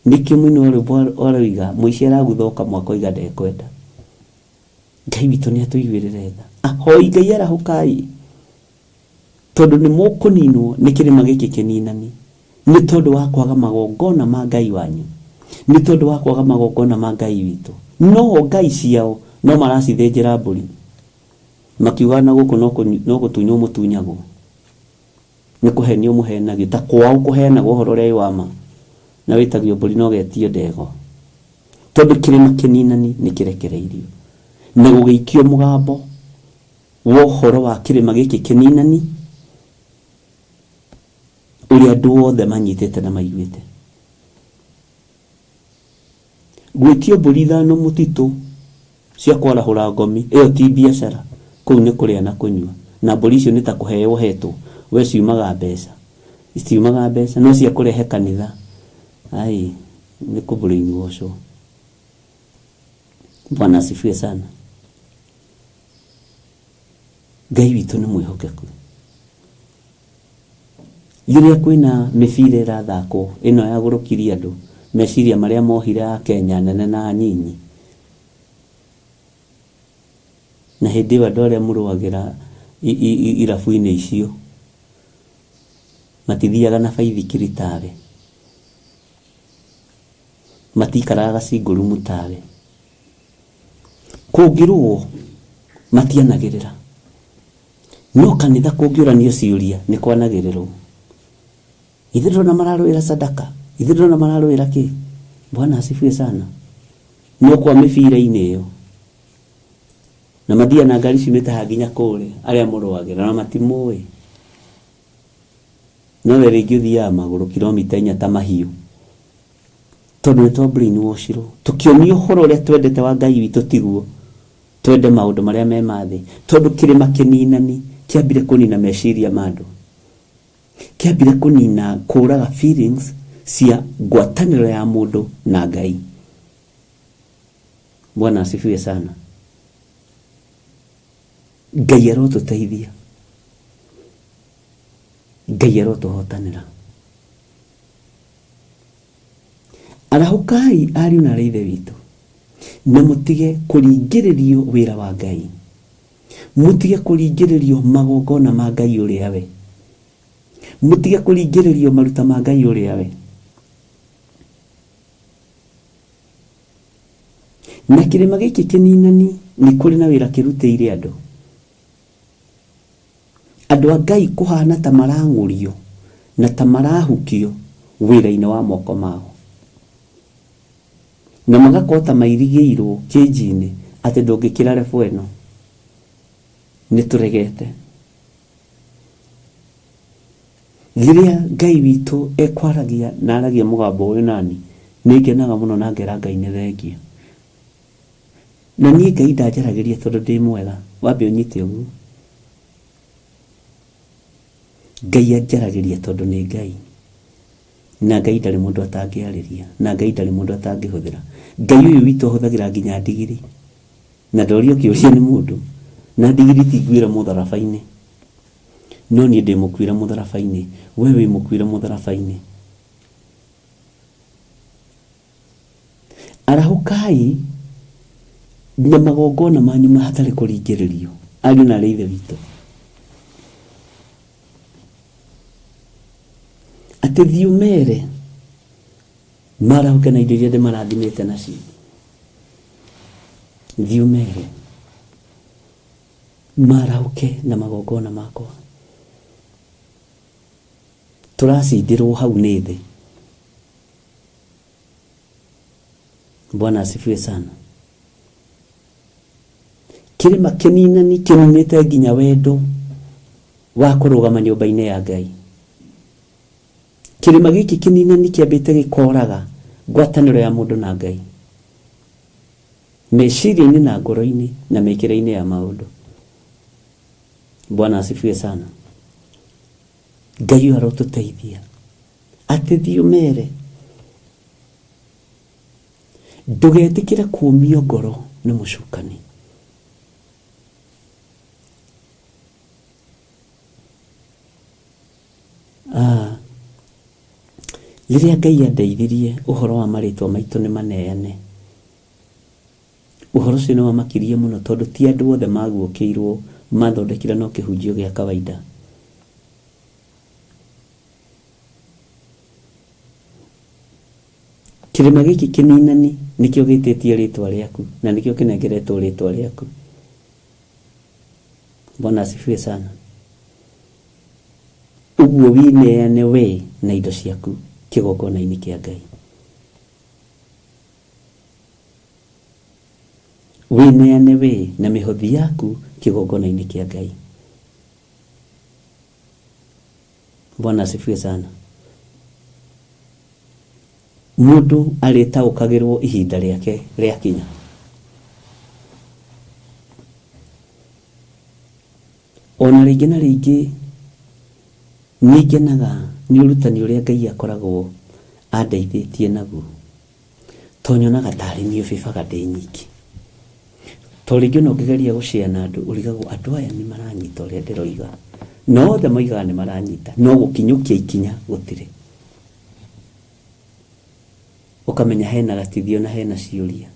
Nĩkĩo mũini wa rwĩmbo aroiga mũici aragutha ũkamwe akoiga ndekwenda. Ngai witũ nĩ atũiguĩrĩre tha. Ahoi Ngai arahũkai. Tondũ nĩ mũkũninwo nĩ kĩrĩma gĩkĩ kĩninani. Nĩ tondũ wa kwaga magongona ma Ngai wanyu. Nĩ tondũ wa kwaga magongona ma Ngai witũ. No ngai ciao no maracithĩnjĩra mbũri. Makiugaga na gũkũ no gũtunywo mũtunyagwo. Nĩ kũhenio mũhenagio. Ta kwao kũheanagwo ũhoro ũrĩa wĩ wa ma. Na wĩtagio mbũri na ũgetio ndegwa. Tondũ kĩrĩma kĩninani nĩ kĩrekereirio. Na gũgĩikio mũgambo wa ũhoro wa kĩrĩma gĩkĩ kĩninani ũrĩa andũ othe manyitĩte na maiguĩte. Gwĩtio mbũri ithano mũtitũ cia kwarahũra ngomi, ĩyo ti biacara, kũu nĩ kũrĩa na kũnyua. Na mbũri icio nĩ ta kũheo ũhetwo, we ciumaga mbeca. Citiumaga mbeca, no cia kũrehe kanitha, ai, nĩ kũ brainwash wo. Bwana asifiwe sana. Ngai witũ nĩ mwĩhokeku. Rĩrĩa kwĩna mĩbira ĩrathakwo ĩno ya gũrũkiria andũ meciria marĩa mohire a Kenya nene na anyinyi, na hĩndĩ ĩyo andũ arĩa mũrũagĩra irabu-inĩ icio matithiaga na baithikiri tawe, matikaraga gacingũrumu tawe. Kũngĩrũo matianagĩrĩra. No kanitha kũngĩũranio ciũria nĩ kwanagĩrĩrwo. Ithe ndũrona mararũĩra sadaka? Ithe ndũrona mararũĩra kĩ? Bwana asifiwe sana. No kwa mĩbira-inĩ ĩyo na mathiaga na ngari ciumĩte haha nginya kũrĩa arĩa mũrũagĩra na matimũĩ. No we rĩngĩ ũthiaga magũrũ kilomita inya ta mahiũ. Tondũ nĩ twa brainwashirwo tũkĩonio ũhoro ũrĩa twendete wa Ngai witũ tiguo. Twende maũndũ marĩa me ma thĩ, tondũ kĩrĩma kĩninani kĩambire kũnina meciria ma andũ. Kĩambire kũnina, kũraga feelings cia ngwatanĩro ya mũndũ na Ngai. Bwana asifiwe sana. Ngai arotũteithia. Ngai arotũhotanĩra. Arahũkai ariũ na aarĩ a Ithe witũ, na mũtige kũringĩrĩrio wĩra wa Ngai, mũtige kũringĩrĩrio magongona ma Ngai ũrĩa we, mũtige kũringĩrĩrio maruta ma Ngai ũrĩa we. Na kĩrĩma gĩkĩ kĩninani nĩ kũrĩ na wĩra kĩrutĩire andũ. Andũ a Ngai kũhana ta marang'ũrio na ta marahukio wĩra-inĩ wa moko mao. Na magakorwo ta mairigĩirwo kĩnji-inĩ atĩ ndũngĩkĩra level ĩno. Nĩ tũregete. Rĩrĩa Ngai witũ ekwaragia na aragia mũgambo ũyũ nani, nĩ ngenaga mũno na ngera Ngai nĩ thengiũ. Na niĩ Ngai ndanjaragĩria tondũ ndĩ mwega. Wambe ũnyite ũguo. Ngai anjaragĩria tondũ nĩ Ngai. Na Ngai ndarĩ mũndũ atangĩarĩria. Na Ngai ndarĩ mũndũ atangĩhũthĩra. Ngai ũyũ witũ ahũthagĩra nginya ndigiri. Na ndorio kĩũria nĩ mũndũ. Na ndigiri ti nguĩre mũtharaba-inĩ. No niĩ ndĩ mũkuĩre mũtharaba-inĩ. We wĩ mũkuĩre mũtharaba-inĩ. Arahũkai na magongona manyu hatarĩ kũringĩrĩrio, ariũ na aarĩ a Ithe witũ. Atĩ thiĩ ũmere marahũke na indo iria ndĩmarathimĩte nacio. Thiĩ ũmere marahũke na magongona makwa. Tũracindĩrwo hau nĩ thĩ. Bwana asifiwe sana. Kĩrĩma kĩninani kĩninĩte nginya wendo wa kũrũgama nyũmba-inĩ ya Ngai. Kĩrĩma gĩkĩ kĩninani kĩambĩte gĩkoraga ngwatanĩro ya mũndũ na Ngai, meciria-inĩ na ngoro-inĩ na mĩkĩre-inĩ ya maũndũ. Bwana asifiwe sana. Ngai ũyũ arotũteithia atĩ thiĩ ũmere ndũgetĩkĩre kũũmio ngoro nĩ mũcukani. Ah, rĩrĩa Ngai andeithirie ũhoro wa marĩtwa maitũ nĩ maneane, ũhoro ũcio nĩ wamakirie mũno tondũ ti andũ othe maguũkĩirwo mathondekire no kĩhunjio gĩa kawaida. Kĩrĩma gĩkĩ kĩninani nĩkĩo gĩtĩtie rĩtwa rĩaku na nĩkĩo kĩnengeretwo rĩtwa rĩaku. Bwana asifiwe sana. Ũguo wineane we na indo ciaku kĩgongona-inĩ kĩa Ngai. Wineane we na mĩhothi yaku kĩgongona-inĩ kĩa Ngai. Bwana asifiwe sana. Mũndũ arĩtaũkagĩrwo ihinda rĩake rĩakinya. Ona rĩngĩ na rĩngĩ nĩ ngenaga nĩ ũrutani ũrĩa Ngai akoragwo andeithĩtie naguo. To nyonaga tarĩ niĩ ũbĩbaga ndĩ nyiki. To rĩngĩ ona ũngĩgeria gũ share na andũ ũrigagwo andũ aya nĩ maranyita ũrĩa ndĩroiga. Na othe moigaga nĩ maranyita no gũkinyũkia ikinya gũtirĩ. Ũkamenya hena gatithio na hena ciũria.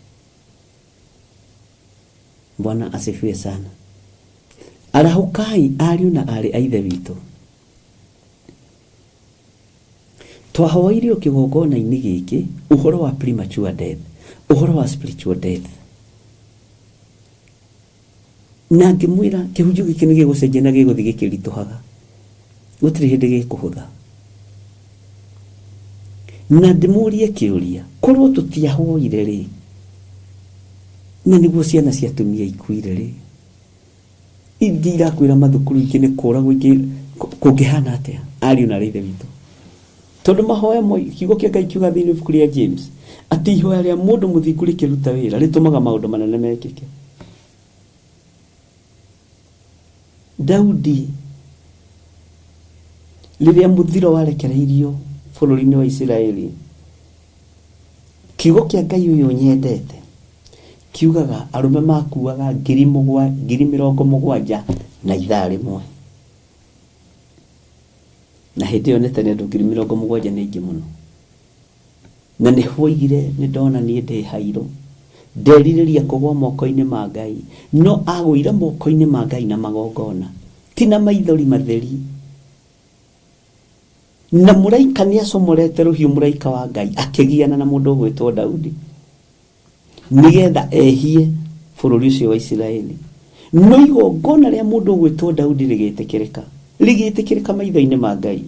Bwana asifiwe sana. Arahũkai ariũ na aarĩ a Ithe witũ. Twahoeire o kĩgongona-inĩ gĩkĩ ũhoro wa premature death, ũhoro wa spiritual death. Na ngĩmwĩra kĩhunjio gĩkĩ nĩ gĩgũcenjia na gĩgũthiĩ gĩkĩritũhaga. Gũtirĩ hĩndĩ gĩkũhũtha. Na ndĩmũrie kĩũria, korwo tũtiahoire rĩ, na nĩguo ciana cia atumia ikuire rĩ, ingĩ irakwĩra mathukuru ingĩ nĩ kũragwo ingĩ kũngĩhana atĩa ariũ na arĩ ithe witũ tondũ mahoya kiugo kĩa Ngai kiuga thĩinĩ wa ibuku rĩa James atĩ ihoya rĩa mũndũ mũthingu rĩkĩruta wĩra rĩtũmaga maũndũ manene mekĩke. Daudi rĩrĩa mũthiro warekereirio bũrũri-inĩ wa Isiraeli, kiugo kĩa Ngai ũyũ nyendete kiugaga arũme makuaga 75,000 na ithaa rĩmwe. Na hĩndĩ ĩyo nĩ tene andũ 70,000 nĩ aingĩ mũno. Na nĩ hoigire nĩ ndona niĩ ndĩ hairũ. Nderirĩria kũgwa moko-inĩ ma Ngai. No agũire moko-inĩ ma Ngai na magongona, ti na maithori matheri. Na mũraika nĩ acomorete rũhiũ mũraika wa Ngai akĩgiana na mũndũ ũgwĩtwo Daudi nĩgetha ehie bũrũri ũcio wa Isiraeli. No igongona rĩa mũndũ ũgwĩtwo Daudi rĩgĩtĩkĩrĩka, rĩgĩtĩkĩrĩka maitho-inĩ ma Ngai.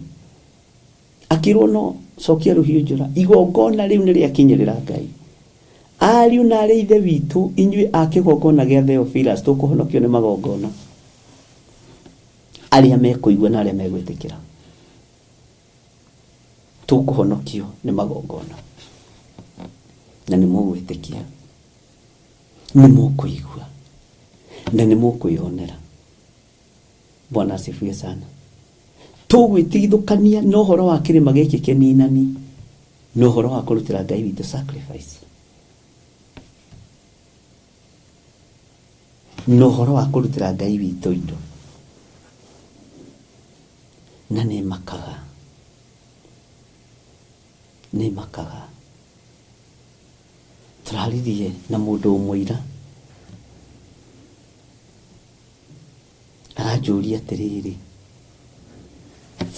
Akĩrwo no cokia rũhiũ njora, igongona rĩu nĩ rĩakinyĩrĩra Ngai. Ariũ na arĩ ithe witũ, inyuĩ a kĩgongona gĩa Theophilus, tũkũhonokio nĩ magongona. Arĩa mekũigua na arĩa megwĩtĩkĩra. Tũkũhonokio nĩ magongona. Na nĩ mũgwĩtĩkia. Nĩ mũkũigua. Na nĩ mũkwĩyonera. Bwana asifiwe sana. Tũgwĩtigithũkania na ũhoro wa kĩrĩma gĩkĩ kĩninani na ũhoro wa kũrutĩra Ngai witũ sacrifice. Na ũhoro wa kũrutĩra Ngai witũ indo. Na nĩ makaga. Nĩ makaga. Tũraririe na mũndũ ũmwe ira. Aranjũria atĩrĩrĩ,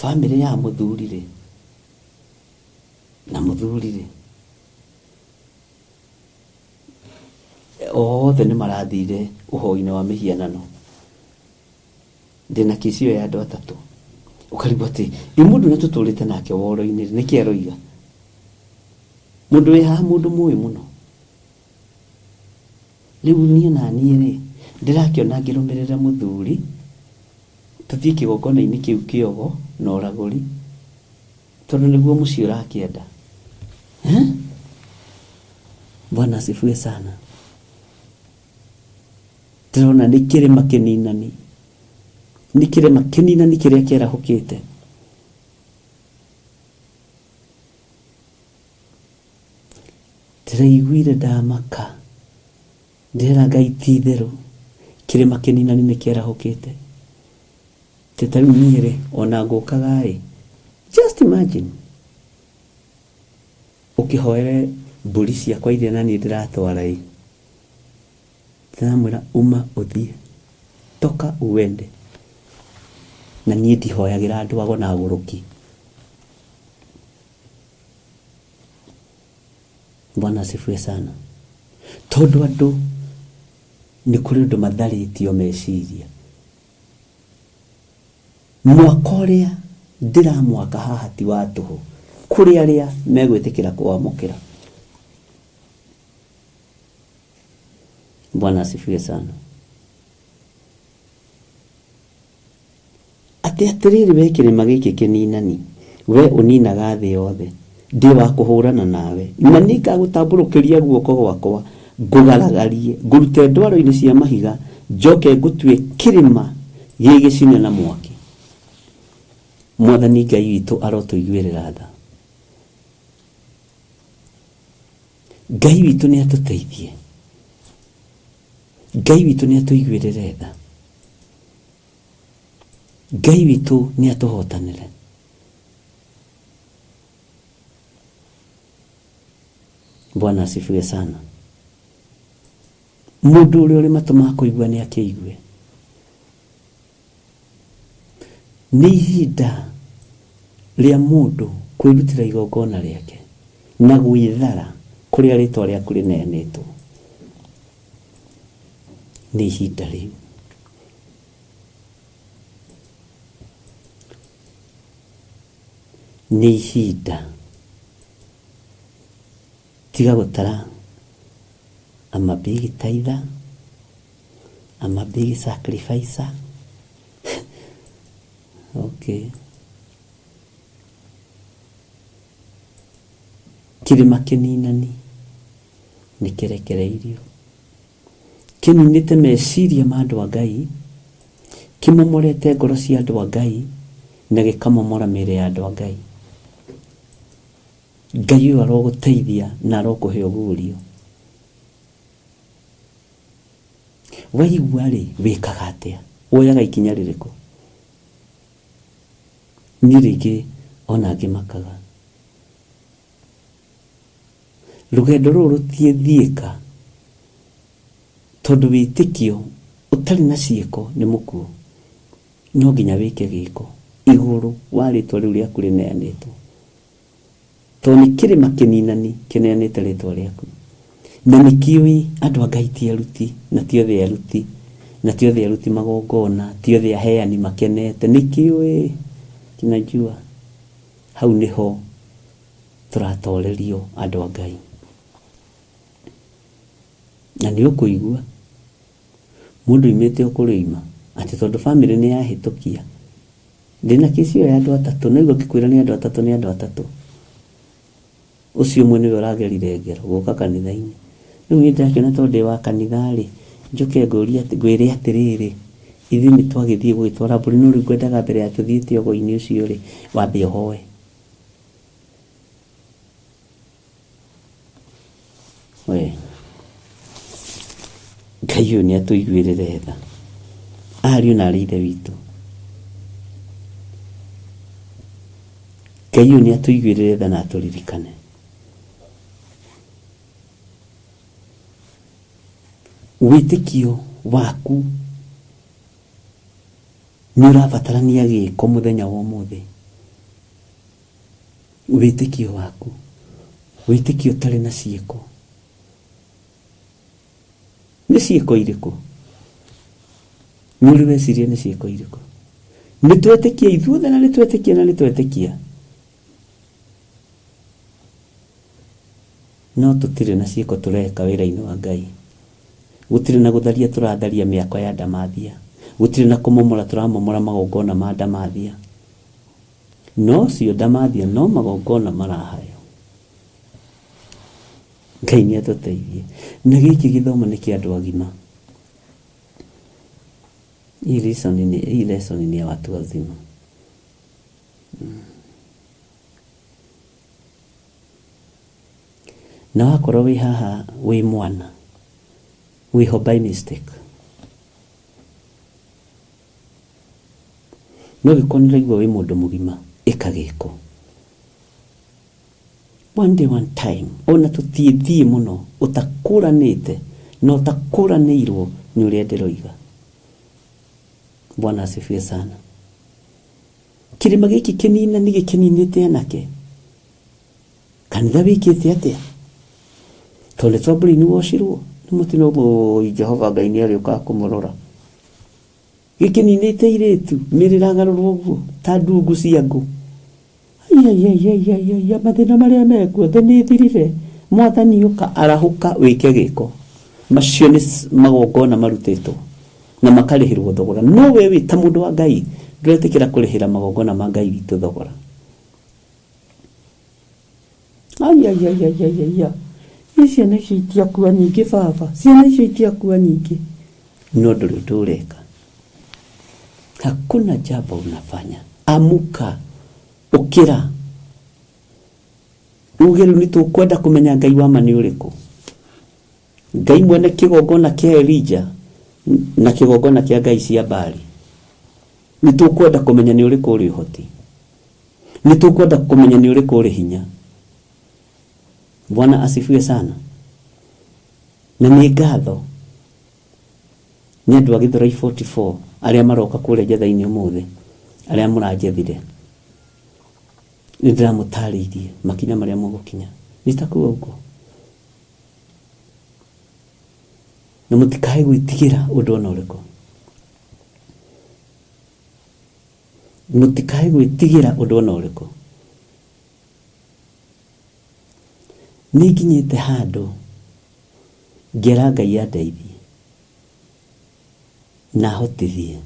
bamĩrĩ ya mũthuri rĩ, na mũthuri rĩ, othe nĩ marathire ũhoi-inĩ wa mĩhianano. Ndĩna kĩci ĩyo ya andũ atatũ. Ũkarigwo atĩ ĩ mũndũ ũrĩa tũtũrĩte nake woro-inĩ rĩ, nĩkĩ aroiga? Mũndũ wĩ haha mũndũ mũĩ mũno. Rĩu niĩ na niĩ rĩ, ndĩrakĩona ngĩrũmĩrĩra mũthuri, tũthiĩ kĩgongona-inĩ kĩu kĩogo na ũragũri, tondũ nĩguo mũciĩ ũrakĩenda. Eh? Bwana asifiwe sana. Ndĩrona nĩ kĩrĩma kĩninani, nĩ kĩrĩma kĩninani kĩrĩa kĩarahũkĩte. Ndĩraiguire ndamaka, ndĩrera Ngai ti itherũ kĩrĩma kĩninani nĩ kĩarahũkĩte. Atĩ ta rĩu niĩ rĩ, ona ngũkaga ĩ, just imagine ũkĩhoere mbũri ciakwa iria na niĩ ndĩratwara ĩ, ndĩramwĩra uma ũthiĩ, toka uende. Na niĩ ndihoyagĩra andũ ago na agũrũki. Bwana asifiwe sana. Tondũ andũ nĩ kũrĩ ũndũ matharĩtio meciria. Mwaka ũrĩa ndĩramwaka haha ti wa tũhũ kũrĩ arĩa megwĩtĩkĩra kũwamũkĩra. Bwana asifiwe sana. Atĩ atĩrĩrĩ wee kĩrĩma gĩkĩ kĩninani, wee ũninaga thĩ yothe, ndĩ wa kũhũrana nawe, na nĩngagũtambũrũkĩria guoko gwakwa, ngũgaragarie, ngũrute ndwaro-inĩ cia mahiga, njoke ngũtue kĩrĩma gĩ gĩcine na mwaki. Mwathani Ngai witũ arotũiguĩrĩra tha. Ngai witũ nĩ atũteithie. Ngai witũ nĩ atũiguĩrĩre tha. Ngai witũ nĩ atũhotanĩre. Bwana asifiwe sana. Mũndũ ũrĩa ũrĩ matũ ma kũigua nĩ akĩigue. Nĩ ihinda rĩa mũndũ kwĩrutĩra igongona rĩake na gwĩthara kũrĩa rĩtwa rĩaku rĩneanĩtwo. Nĩ ihinda rĩu. Nĩ ihinda. Tiga gũtara I'm a big tither, I'm a big sacrificer. Okay. Kĩrĩma kĩninani nĩ kĩrekereirio. Kĩninĩte meciria ma andũ a Ngai, kĩmomorete ngoro cia andũ a Ngai, na gĩkamomora mĩĩrĩ ya andũ a Ngai. Ngai ũyũ arogũteithia na arokũhe ũguũrio. Waigua rĩ, wĩkaga atĩa? Woyaga ikinya rĩrĩkũ? Niĩ rĩngĩ ona ngĩmakaga. Rũgendo rũrũ rũtiĩthiĩka tondũ wĩtĩkio ũtarĩ na ciĩko nĩ mũkuũ. No nginya wĩke gĩko igũrũ wa rĩtwa rĩu rĩaku rĩneanĩtwo. Tondũ nĩ kĩrĩma kĩninani kĩneanĩte rĩtwa rĩaku. Na nĩkĩũĩ andũ a Ngai ti aruti, na ti othe aruti, na ti othe aruti magongona, ti othe aheani makenete. Nĩkĩũĩ, kinajua. Hau nĩho tũratorerio andũ a Ngai. Na nĩ ũkũigua mũndũ oimĩte o kũrĩa oima atĩ tondũ bamĩrĩ nĩ yahĩtũkia Ndĩna kesi ĩyo ya andũ atatũ, naigua ngĩkwĩra nĩ andũ atatũ nĩ andũ atatũ. Ũcio ũmwe nĩwe ũragerire ngero gũka kanitha-inĩ. Rĩu niĩ ndĩrakĩona tondũ ndĩ wa kanitha-rĩ, njoke ngũrie ngwĩre atĩrĩrĩ, ithuĩ nĩ twagĩthiĩ gũgĩtwara mbũri no rĩu ngwendaga mbere ya tũthiĩte ũgo-inĩ ũcio-rĩ, wambe ũhoe. We Ngai ũyũ nĩ atũiguĩrĩre tha, ariũ na arĩ ithe witũ. Ngai ũyũ nĩ atũiguĩrĩre tha na atũririkane. Wĩtĩkio waku nĩ ũrabatarania gĩko mũthenya wa ũmũthĩ. Wĩtĩkio waku, wĩtĩkio ũtarĩ na ciĩko. Nĩ ciĩko irĩkũ? Nĩ ũrĩ weciria nĩ ciĩko irĩkũ? Nĩ twetĩkia ithuothe na nĩ twetĩkia na nĩ twetĩkia. No tũtirĩ na ciĩko tũreka wĩra-inĩ wa Ngai. Gũtirĩ na gũtharia tũratharia mĩako ya ndamathia. Gũtirĩ na kũmomora tũramomora magongona ma ndamathia. No cio ndamathia no magongona maraheo. Ngai nĩ atũteithie. Na gĩkĩ gĩthomo nĩ kĩa andũ agima. Hii lesson ni, hii lesson ni ya watu wazima. Na wakorwo wĩ haha wĩ mwana wĩho by mistake no gĩkorwo nĩ ũraigua wĩ mũndũ mũgima ĩka gĩko one day one time ona tũtiĩthiĩ mũno ũtakũranĩte na ũtakũranĩirwo nĩ ũrĩa ndĩroiga. Bwana asifiwe sana. Kĩrĩma gĩkĩ kĩninani gĩkĩninĩte anake kanitha wĩkĩte atĩa tondũ nĩ twa brainwashirwo nĩ mũtino ũmwe Jehova Ngai nĩ arĩũkaga kũmũrora gĩkĩninĩte irĩtu mĩrĩ ĩragarũrwo ũguo ta ndungu cia ngũ aiaiaiaiaia mathĩna marĩa mekuo thĩ nĩ ĩthirire mwathani ũka arahũka wĩke gĩko macio nĩ magongona marutĩtwo na makarĩhĩrwo thogora no we wĩ ta mũndũ wa Ngai ndũretĩkĩra kũrĩhĩra magongona ma Ngai witũ thogora aiaiaiaiaia ĩ ciana icio itiakua nyingĩ baba ciana icio itiakua nyingĩ no ndũrĩ ũndũ ũreka hakuna jambo unafanya amuka ũkĩra uge rĩu nĩ tũkwenda kũmenya Ngai wa ma nĩ ũrĩkũ Ngai mwene kĩgongona kĩa Elija na kĩgongona kĩa Ngai cia Baali nĩ tũkwenda kũmenya nĩ ũrĩkũ ũrĩ ũhoti nĩ tũkwenda kũmenya nĩ ũrĩkũ ũrĩ hinya. Bwana asifiwe sana. Na nĩ ngatho nĩ andũ a Gĩthũrai 44 arĩa maroka kũrĩa njatha-inĩ ũmũthĩ arĩa mũranjethire nĩ ndĩramũtarĩirie makinya marĩa mũgũkinya nitakuwa huko na mũtikae gwĩtigĩra ũndũ ona ũrĩkũ mũtikae gwĩtigĩra ũndũ ona ũrĩkũ nĩ nginyĩte handũ ngera Ngai andeithie na ahotithie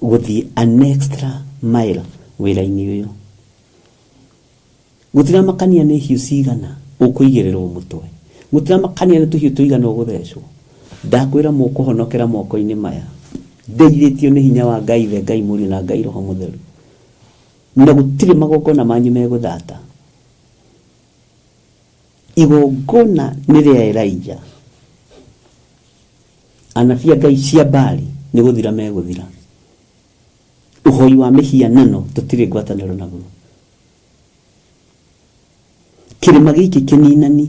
gũthiĩ an extra mile wĩra-inĩ ũyũ gũtiramakania nĩ hiũ cigana ũkũigĩrĩrwo mũtwe gũtiramakania nĩ tũhiũ tũigana ũgũthecwo ndakwĩra mũkũhonokera moko-inĩ maya ndeithĩtio nĩ hinya wa Ngai Ithe Ngai Mũriũ na Ngai Roho Mũtheru na gũtirĩ magongona manyu megũthata igongona nĩ rĩa Elijah anabii a Ngai cia Baali nĩ gũthira megũthira ũhoi wa mĩhianano tũtirĩ ngwatanĩro naguo kĩrĩma gĩkĩ kĩninani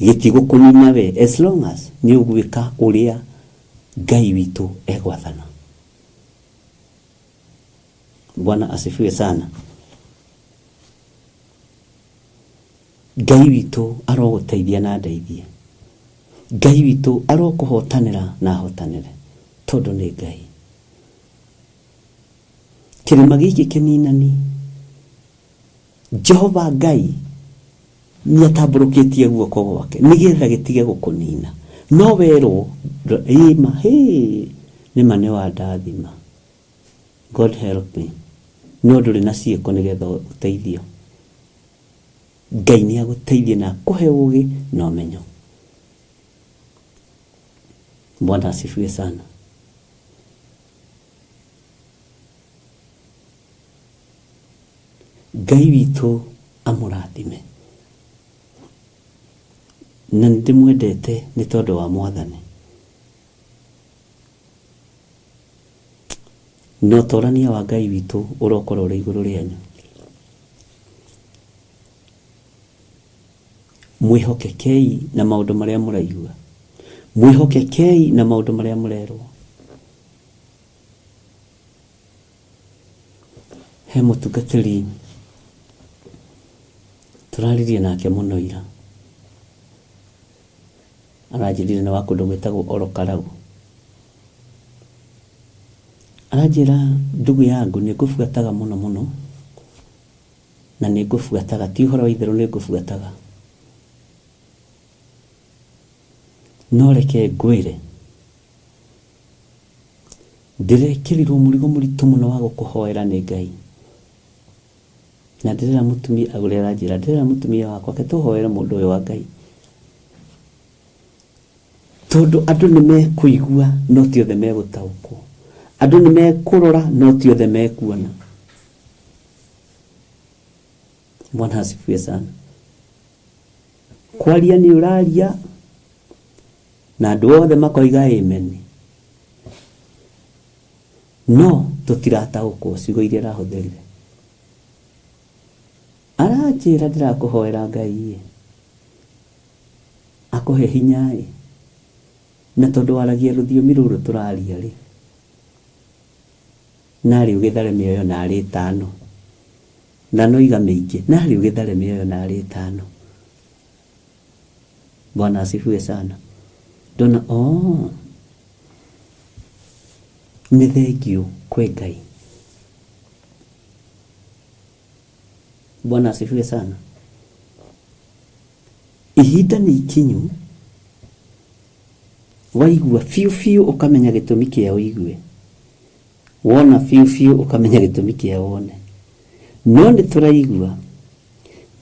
gĩtigũkũnina we as long as nĩ ũgwĩka ũrĩa Ngai witũ egwathana. Bwana asifiwe sana. Ngai witũ arogũteithia na ndeithie. Ngai witũ arokũhotanĩra na ahotanĩre tondũ nĩ Ngai. Kĩrĩma gĩkĩ kĩninani Jehova Ngai nĩ atambũrũkĩtie guoko gwake nĩgetha gĩtige gũkũnina no werwo ĩma hĩ nĩma nĩ wandathima God help me no ndũrĩ na ciĩko nĩgetha ũteithio Ngai nĩ agũteithie na akũhe ũgĩ na ũmenyo. Bwana asifiwe sana. Ngai witũ amũrathime na nĩ ndĩmwendete nĩ tondũ wa mwathani na ũtorania wa Ngai witũ ũrokorwo ũrĩ igũrũ rĩanyu. Mwĩhokekei na maũndũ marĩa mũraigua, mwĩhokekei na maũndũ marĩa mũrerwo. He mũtungatĩri tũraririe nake mũno ira, aranjĩrire nĩ wa kũndũ gwĩtagwo Orokarau. Aranjĩra ndugu yangu nĩ ngũbuataga mũno mũno na nĩ ngũbuataga ti ũhoro wa itherũ nĩ ngũbuataga no reke ngwĩre ndĩrekĩrirwo mũrigo mũritũ mũno wa gũkũhoera nĩ Ngai na ndĩrera mũtumia ũrĩa aranjĩra ndĩrera mũtumia wakwa ke tũhoere mũndũ ũyũ wa Ngai tondũ andũ nĩ mekũigua no ti othe megũtaũkwo andũ nĩ mekũrora no ti othe mekuona Bwana asifiwe sana kwaria nĩ ũraria na andũ othe makoiga amen no tũtirataũkwo ciugo iria arahũthĩrire aranjĩra ndĩrakũhoera Ngai ĩ akũhe hinya ĩ na tondũ waragia rũthiomi rũrũ tũraria rĩ narĩ ũgĩthare mĩoyo narĩ ĩtano na noiga mĩingĩ narĩ ũgĩthare mĩoyo narĩ ĩtano Bwana asifiwe sana ndona oh nĩ thengiũ kwĩ Ngai Bwana asifiwe sana ihinda nĩ ikinyu waigua biũ biũ ũkamenya gĩtũmi kĩa ũigue wona biũ biũ ũkamenya gĩtũmi kĩa wone no nĩ tũraigua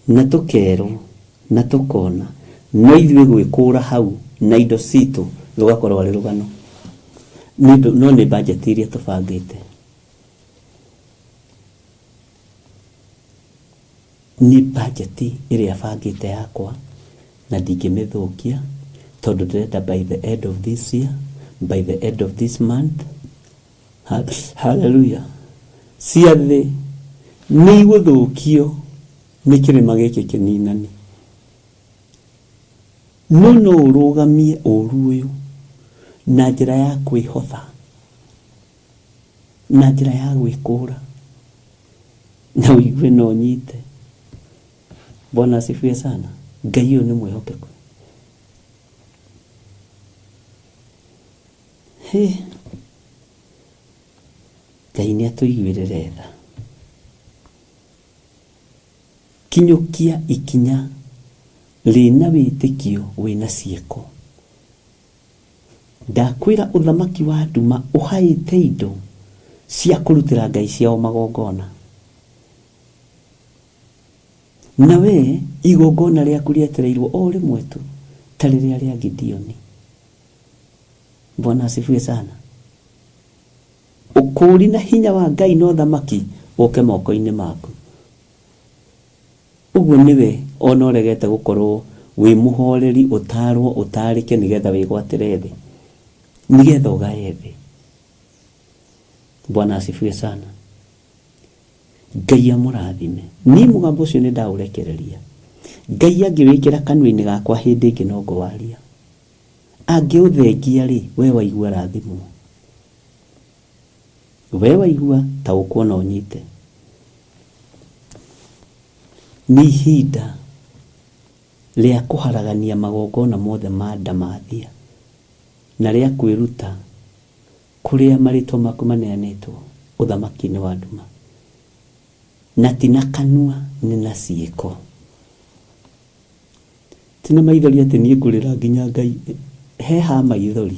na tũkerwo na tũkona no ithuĩ gwĩkũra hau na indo citũ rũgakorwo arĩ rũgano Nĩ ũndũ- no nĩ bajeti iria tũbangĩte nĩ bajeti ĩrĩa bangĩte yakwa na ndingĩmĩthũkia tondũ ndĩrenda by the end of this year by the end of this month hallelujah ciathĩ nĩ igũthũkio nĩ kĩrĩma gĩkĩ kĩninani no no ũrũgamie ũru ũyũ na njĩra ya kwĩhotha na njĩra ya gwĩkũra na ũigue na ũnyite Bwana asifiwe sana Ngai ũyũ nĩ mwĩhokeku Hĩ. Ngai nĩ atũiguĩrĩre tha kinyũkia ikinya rĩna wĩtĩkio wĩna ciĩko ndakwĩra ũthamaki wa nduma ũhaĩte indo cia kũrutĩra ngai ciao magongona na we igongona rĩaku rĩetereirwo o rĩmwe tu ta rĩrĩa rĩa Gideoni Bwana asifiwe sana ũkũũri na hinya wa Ngai na ũthamaki ũke moko-inĩ maku ũguo nĩwe ona ũregete gũkorwo wĩ mũhoreri ũtarwo ũtarĩke nĩgetha wĩgwatĩre thĩ nĩgetha ũgae thĩ Bwana asifiwe sana Ngai amũrathime niĩ mũgambo ũcio nĩ ndaũrekereria Ngai angĩwĩkĩra kanua-inĩ gakwa hĩndĩ ĩngĩ no ngũwaria angĩũthengia rĩ we waigua rathimwo we waigua ta ũkuona ũnyite nĩ ihinda rĩa kũharagania magongona mothe ma ndamathia na rĩa kwĩruta kũrĩa marĩtwa maku maneanĩtwo ũthamaki-inĩ wa nduma na ti na kanua nĩ na ciĩko ti na maithori atĩ niĩ ngũrĩra nginya Ngai he ha maithori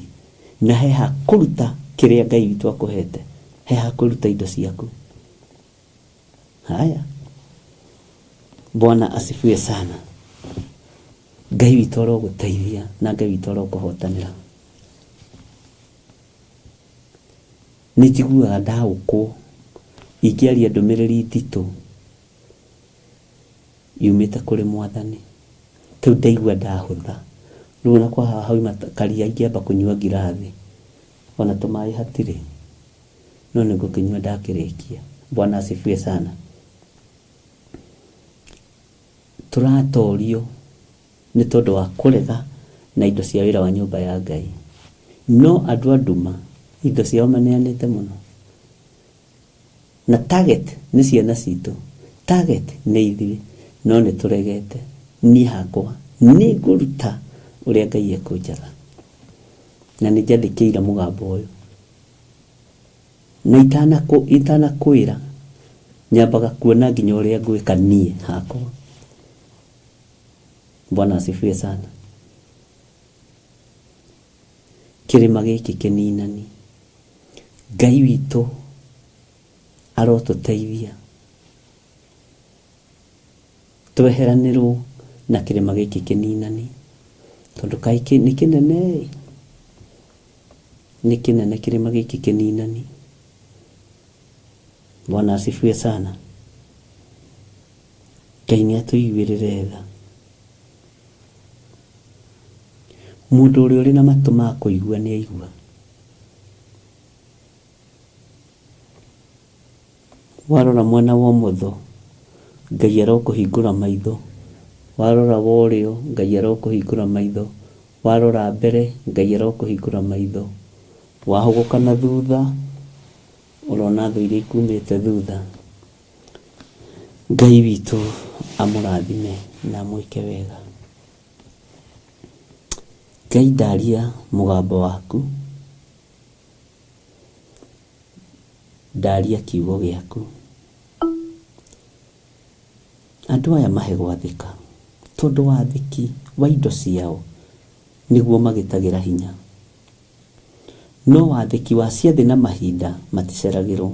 na he ha kũruta kĩrĩa Ngai witũ akũhete he ha kũruta indo ciaku haya Bwana asifiwe sana Ngai witũ arogũteithia na Ngai witũ arokũhotanĩra nĩ njiguaga ndaũkwo ingĩaria ndũmĩrĩri nditũ yumĩte kũrĩ mwathani rĩu ndaigua ndahũtha rĩu ona kwa haha hauma karia ingĩamba kũnyua ngirathi ona tũmaĩ hatirĩ no nĩ ngũkĩnyua ndakĩrĩkia Bwana asifiwe sana tũratorio nĩ tondũ wa kũrega na indo cia wĩra wa nyũmba ya Ngai no andũ a nduma indo ciao maneanĩte mũno na target nĩ ciana citũ target nĩ ithuĩ no nĩ tũregete niĩ hakwa nĩ ngũruta ũrĩa Ngai ekũnjatha na nĩ njathĩkĩire mũgambo ũyũ Na itanakwĩra nyambaga kuona nginya ũrĩa ngwĩka niĩ hakwa. Bwana asifiwe sana. Kĩrĩma gĩkĩ kĩninani, Ngai witũ arotũteithia tweheranĩrwo na kĩrĩma gĩkĩ kĩninani, tondũ kaĩ nĩ kĩnene ĩ, nĩ kĩnene kĩrĩma gĩkĩ kĩninani. Bwana asifiwe sana. Ngai nĩ atũiguĩrĩre tha. Mũndũ ũrĩa ũrĩ na matũ ma kũigua nĩ aigua. Warora mwena wa ũmotho, Ngai arokũhingũra maitho. Warora wa ũrĩo, Ngai arokũhingũra maitho. Warora mbere, Ngai arokũhingũra maitho. Wahũgũka na thutha, ũrona thũ iria ikumĩte thutha. Ngai witũ amũrathime na amwĩke wega. Ngai ndaria mũgambo waku, ndaria kiugo gĩaku. Andũ aya mahe gwathĩka, tondũ wathĩki wa indo ciao nĩguo magĩtagĩra hinya. No wathĩki wa ciathĩ na mahinda maticeragĩrwo.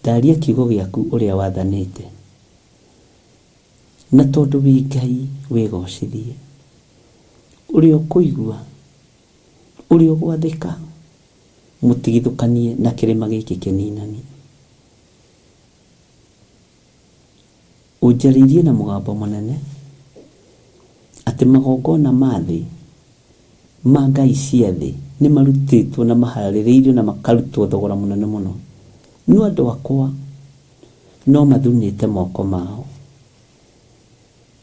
Ndaria kiugo gĩaku ũrĩa wathanĩte, na tondũ wĩ Ngai wĩgocithie. Ũrĩa ũkũigua, ũrĩa ũgwathĩka, mũtigithũkanie na kĩrĩma gĩkĩ kĩninani. Ũnjarĩirie na mũgambo mũnene atĩ magongona ma thĩ ma ngai cia thĩ nĩ marutĩtwo na maharĩrĩirio na makarutwo thogora mũnene mũno. No andũ akwa no mathunĩte moko mao.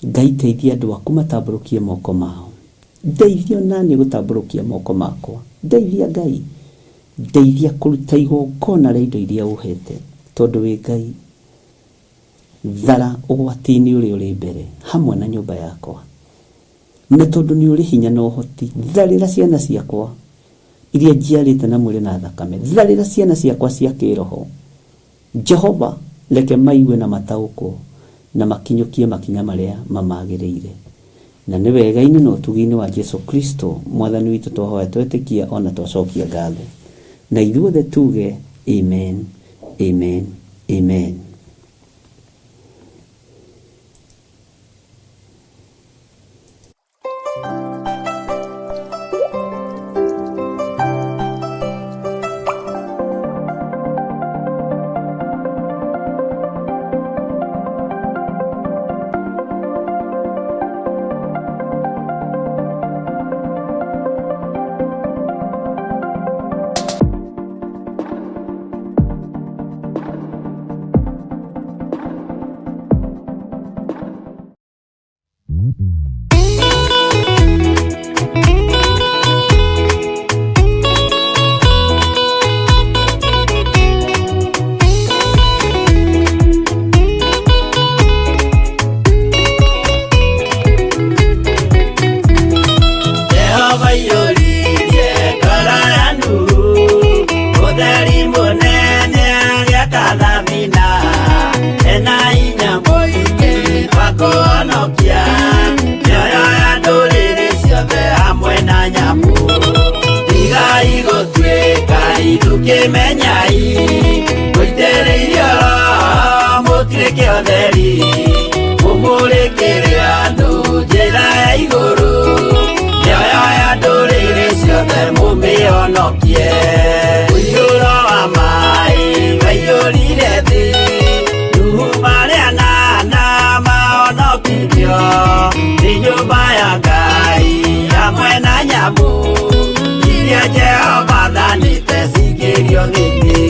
Ngai teithia andũ aku matambũrũkie moko mao. Ndeithia onaniĩ gũtambũrũkia moko makwa. Ndeithia Ngai. Ndeithia kũruta igongona rĩa indo iria ũhete, tondũ wĩ Ngai. Thara ũgwati-inĩ ũrĩa ũrĩ mbere hamwe na nyũmba yakwa. Na tondũ nĩ ũrĩ hinya na ũhoti, tharĩra ciana ciakwa iria njiarĩte na mwĩrĩ na thakame. Tharĩra ciana ciakwa cia kĩĩroho. Jehova, reke maigue na mataũkwo, na makinyũkie makinya marĩa mamagĩrĩire. Na nĩ wega-inĩ na ũtugi-inĩ wa Jesu Kristo, Mwathani witũ twahoya twetĩkia o na twacokia ngatho. Na ithuothe tuge, Amen, amen, amen. Jehova iyũririe ngoro ya Nuhu, ũtheri mũnene agĩaka thabina, ena hinya mũingĩ wa kũhonokia mĩoyo ya ndũrĩrĩ ciothe hamwe na nyamũ. Tigai gũtuĩka ithukĩmenyai, mũitĩrĩirio Roho mũtuĩke ũtheri, mũmũrĩkĩre andũ njĩra ya igũrũ, mĩoyo ya ndũrĩrĩ ciothe mũmĩhonokie. Mũiyũro wa maĩ waiyũrire thĩ, Nuhu marĩ anana mahonokirio, nĩ nyũmba ya Ngai hamwe na nyamũ iria Jehova athanĩte cingĩrio thĩinĩ.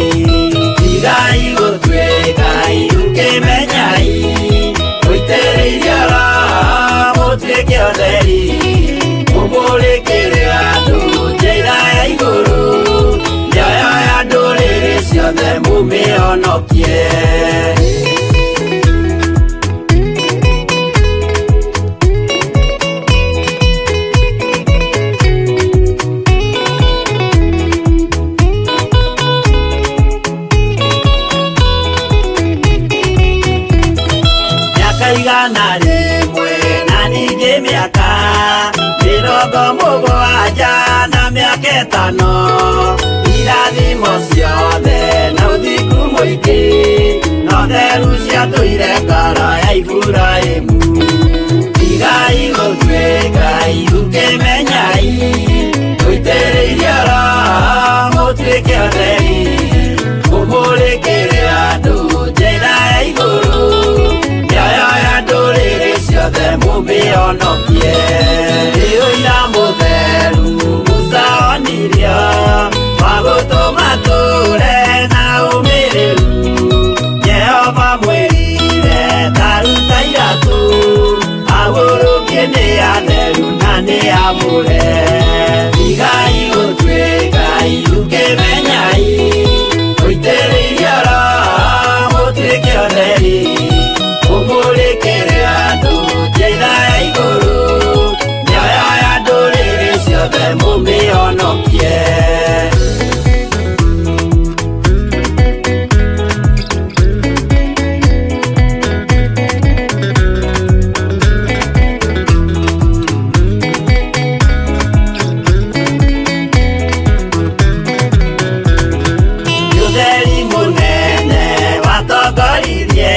Tigai gũtuĩka ithukĩmenyai, mũitĩrĩirio Roho mũtuĩke ũtheri, mũmũrĩkĩre andũ njĩra ya igũrũ, mĩoyo ya ndũrĩrĩ ciothe mũmĩhonokie. Mĩrongo mũgwanja na mĩaka ĩtano, irathimo ciothe na ũthingu mũingĩ, na ũtheru ciatũire ngoro ya Iburahĩmu. Tigai gũtuĩka irukĩmenyai, mũitĩrĩirio Roho mũtuĩke atheri, mũmũrĩkĩre andũ njĩra ya igũrũ, mĩoyo ya ndũrĩrĩ ciothe mũmĩhonokie. Nĩ ũira mũtheru Musa onirio, wa gũtũma tũre na ũmĩrĩru. Jehova mwĩrire ta ruta iratũ, agũrũkie nĩ atheru na nĩ amũre. Tigai gũtuĩka irukĩmenyai, mũitĩrĩirio Roho mũtuĩke atheri, mũmũrĩkĩre andũ njĩra ya igũrũ, mĩoyo ya ndũrĩrĩ ciothe mũmĩhonokie. Ũtheri mũnene watongoririe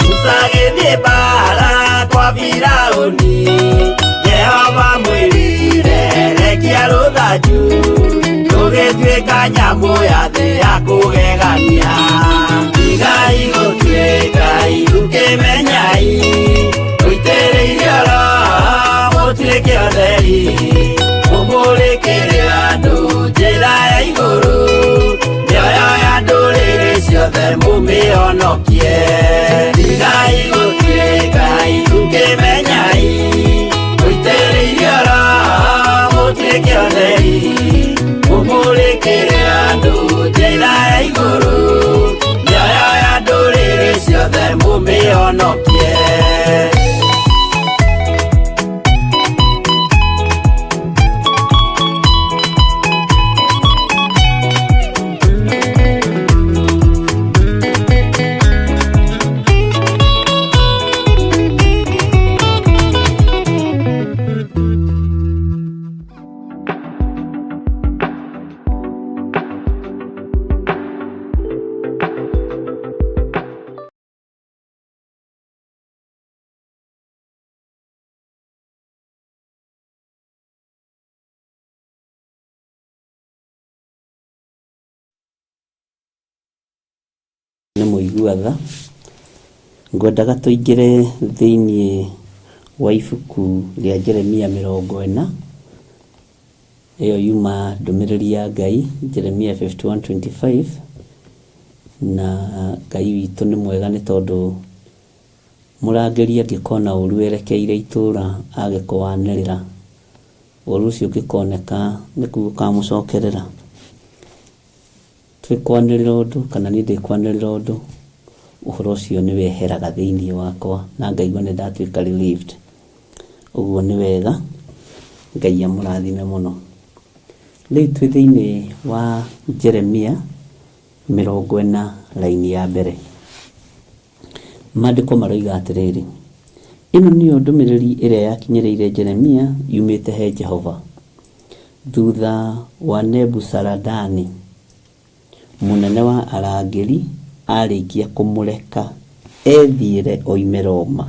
Musa agĩthiĩ mbaara kwa Firaũni. Jehova mwĩrire rekia rũthanju, rũgĩtuĩka nyamũ ya thĩ ya kũgegania. Tigai gũtuĩka irukĩmenyai, mũitĩrĩirio Roho mũtuĩke atheri, mũmũrĩkĩre andũ njĩra ya igũrũ, mĩoyo ya ndũrĩrĩ ciothe mũmĩhonokie. Tigai gũtuĩka irukĩmenyai, mũitĩrĩirio Roho mũtuĩke atheri, mũmũrĩkĩre andũ njĩra ya igũrũ, mĩoyo ya ndũrĩrĩ ciothe mũmĩhonokie. Nĩ mũigua tha. Ngwendaga tũingĩre thĩiniĩ wa ibuku rĩa Jeremia 40, ĩyo yuma ndũmĩrĩri ya Ngai, Jeremia 51:25. Na Ngai witũ nĩ mwega nĩ tondũ mũrangĩri angĩkona ũru erekeire itũra age kũwanĩrĩra, ũru ũcio ũngĩkoneka nĩkuo ũkamũcokerera. Twĩkwanĩrĩra ũndũ kana niĩ ndĩkwanĩrĩra ũndũ, ũhoro ũcio nĩ weheraga thĩiniĩ wakwa na ngaigua nĩ ndatuĩka relieved. Ũguo nĩ wega, Ngai amũrathime mũno. Rĩu twĩ thĩiniĩ wa Jeremia 40 raini ya mbere. Maandĩko maroiga atĩrĩrĩ, ĩno nĩyo ndũmĩrĩri ĩrĩa yakinyĩrĩire Jeremia yumĩte he Jehova, thutha wa Nebuzaradani mũnene wa arangĩri arĩkia kũmũreka ethiĩre oime Roma.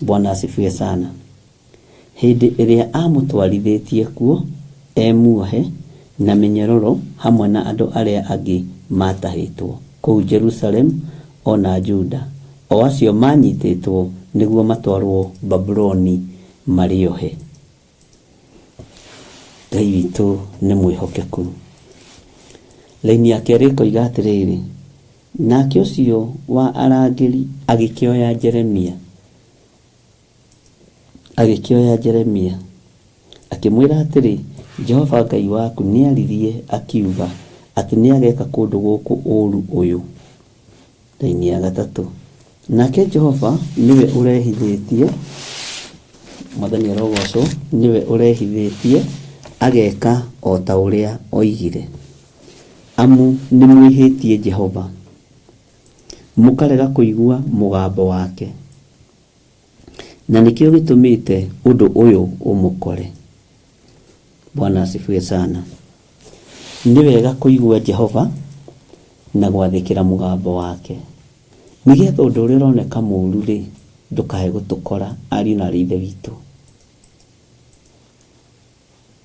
Bwana asifiwe sana. Hĩndĩ ĩrĩa amũtwarithĩtie kuo e muohe na mĩnyororo hamwe na andũ arĩa angĩ maatahĩtwo kũu Jerusalemu o na Juda, o acio maanyitĩtwo nĩguo matwarwo Babuloni marĩ ohe. Ngai witũ nĩ mwĩhokeku. Raini ya kerĩ ĩkoiga atĩrĩrĩ, nake ũcio wa arangĩri agĩkĩoya Jeremia, agĩkĩoya Jeremia akĩmwĩra atĩrĩ, Jehova Ngai waku nĩaririe akiuga atĩ nĩageka kũndũ gũkũ ũũru ũyũ. Raini ya gatatũ, nake Jehova nĩwe ũrehithĩtie, Mwathani arogocwo, nĩwe ũrehithĩtie ageka o ta ũrĩa oigire. Amu nĩmwĩhĩtie Jehova, mũkarega kũigua mũgambo wake. Na nĩkĩo gĩtũmĩte ũndũ ũyũ ũmũkore. Bwana asifiwe sana. Nĩ wega kũigua Jehova na gwathĩkĩra mũgambo wake, nĩgetha ũndũ ũrĩa ũroneka mũũru-rĩ, ndũkae gũtũkora, ariũ na aarĩ a Ithe witũ.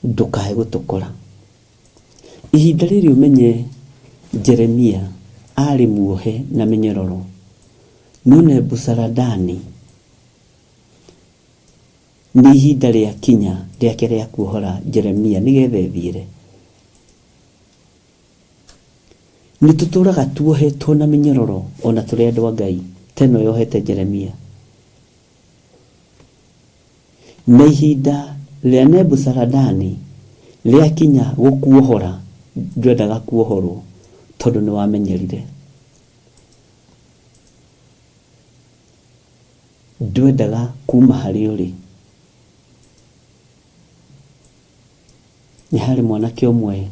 Ndũkae gũtũkora. Ihinda rĩrĩ ũmenye Jeremia arĩ muohe na mĩnyororo, no Nebuzaradani nĩ ihinda rĩa kinya rĩake rĩa kuohora Jeremia nĩgetha ethiĩre. Nĩ tũtũraga tuohetwo na mĩnyororo ona tũrĩ andũ a Ngai ta ĩno yohete Jeremia. Na ihinda rĩa Nebuzaradani rĩakinya gũkuohora, ndwendaga kuohorwo tondũ nĩ wamenyerire. Ndwendaga kuma harĩa ũrĩ. Nĩ harĩ mwanake ũmwe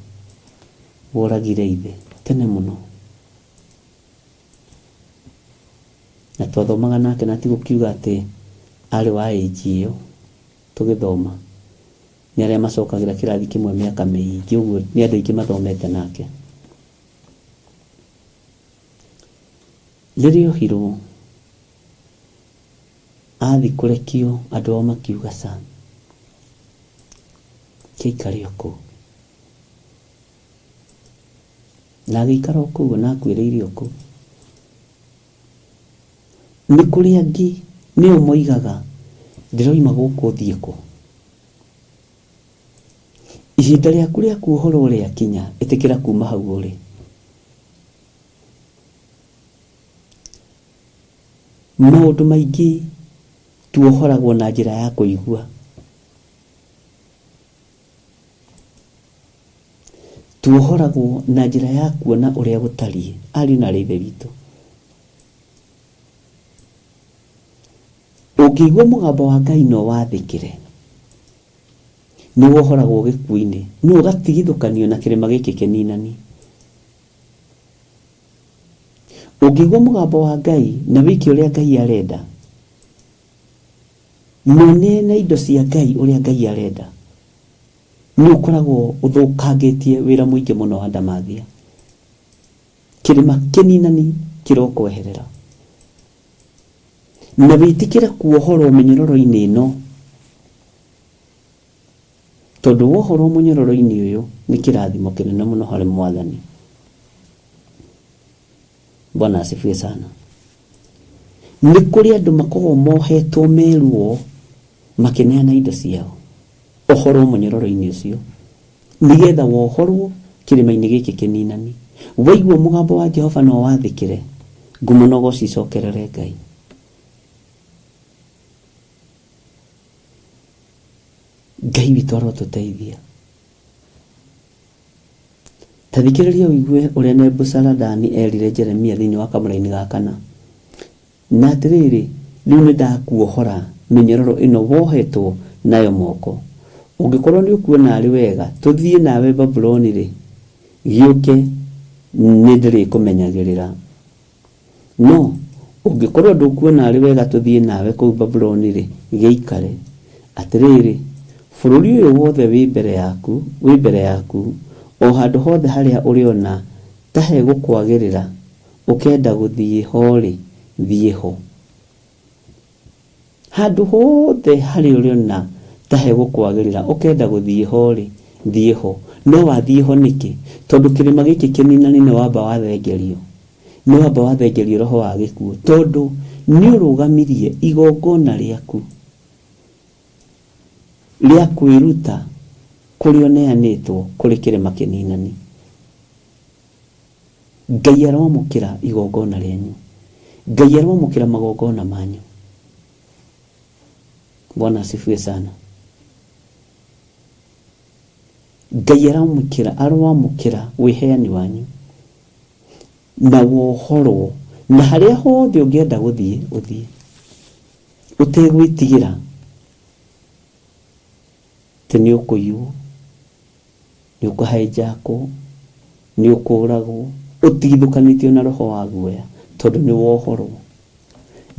woragire ithe tene mũno. Na twathomaga nake na tigũkiuga atĩ arĩ wa age ĩyo tũgĩthoma. Nĩ arĩa macokagĩra kĩrathi kĩmwe mĩaka mĩingĩ ũguo nĩ andũ aingĩ mathomete nake. Rĩrĩa ohirwo athiĩ kũrekio andũ ao makiuga ca, kĩikare o kũu. Na agĩikara o kũu ona akuĩrĩire o kũu. Nĩ kũrĩ angĩ nĩo moigaga ndĩroima gũkũ thiĩ kũ. Ihinda rĩaku rĩa kuohorwo rĩakinya, ĩtĩkĩra kuma hau ũrĩ. Maũndũ maingĩ tuohoragwo na njĩra ya kũigua. Tuohoragwo na njĩra ya kuona ũrĩa gũtariĩ, ariũ na aarĩ a Ithe witũ. Ũngĩigua mũgambo wa Ngai na ũwathĩkĩre, nĩ wohoragwo gĩkuũ-inĩ, no ũgatigithũkanio na kĩrĩma gĩkĩ kĩninani. Ũngĩigua mũgambo wa Ngai na wĩke ũrĩa Ngai arenda, na ũneane indo cia Ngai ũrĩa Ngai arenda, nĩ ũkoragwo ũthũkangĩtie wĩra mũingĩ mũno wa ndamathia. Kĩrĩma kĩninani kĩrokweherera. Na wĩtĩkĩre kuohorwo mĩnyororo-inĩ ĩno, tondũ wohorwo mũnyororo-inĩ ũyũ nĩ kĩrathimo kĩnene mũno harĩ Mwathani. Bwana asifiwe sana. Nĩ kũrĩ andũ makoragwo mohetwo me ruo makĩneana indo ciao ohorwo mũnyororo-inĩ ũcio nĩgetha wohorwo kĩrĩma-inĩ gĩkĩ kĩninani. Waigua mũgambo wa Jehova na ũwathĩkĩre, ngumo na ũgoci icokerere Ngai. Ngai witũ arotũteithia. Ta thikĩrĩria ũigue ũrĩa Nebuzaradani eerire Jeremia thĩinĩ wa kamũraini ga kana. Na atĩrĩrĩ, rĩu nĩndakuohora mĩnyororo ĩno wohetwo nayo moko. Ũngĩkorũo nĩũkuona arĩ wega tũthiĩ nawe Babuloni-rĩ, gĩũke, nĩndĩrĩkũmenyagĩrĩra. No ũngĩkorũo ndũkuona arĩ wega tũthiĩ nawe kũu Babuloni-rĩ, gĩikare. Atĩrĩrĩ, bũrũri ũyũ wothe wĩ mbere yaku, wĩ mbere yaku, o handũ hothe harĩa ũrĩona ta hegũkwagĩrĩra, ũkenda gũthiĩ ho-rĩ, thiĩ ho. Handũ hothe harĩa ũrĩona ta hegũkwagĩrĩra, ũkenda gũthiĩ ho-rĩ, thiĩ ho. No wathiĩ ho nĩkĩ? Tondũ kĩrĩma gĩkĩ kĩninani nĩ wamba wathengerio. Nĩ wamba wathengerio roho wa gĩkuũ. Tondũ nĩ ũrũgamirie igongona rĩaku rĩa kwĩruta kũrĩa ũneanĩtwo kũrĩ kĩrĩma kĩninani. Ngai aroamũkĩra igongona rĩanyu. Ngai aroamũkĩra magongona manyu. Bwana asifiwe sana. Ngai aroamũkĩra aroamũkĩra wĩheani wanyu na wohorwo na harĩa hothe ũngĩenda gũthiĩ ũthiĩ ũtegwĩtigĩra atĩ nĩ ũkũiywo. Nĩ ũkũhaijakwo, nĩ ũkũũragwo, ũtigithũkanĩtio na roho wa guoya, tondũ nĩ wohorwo.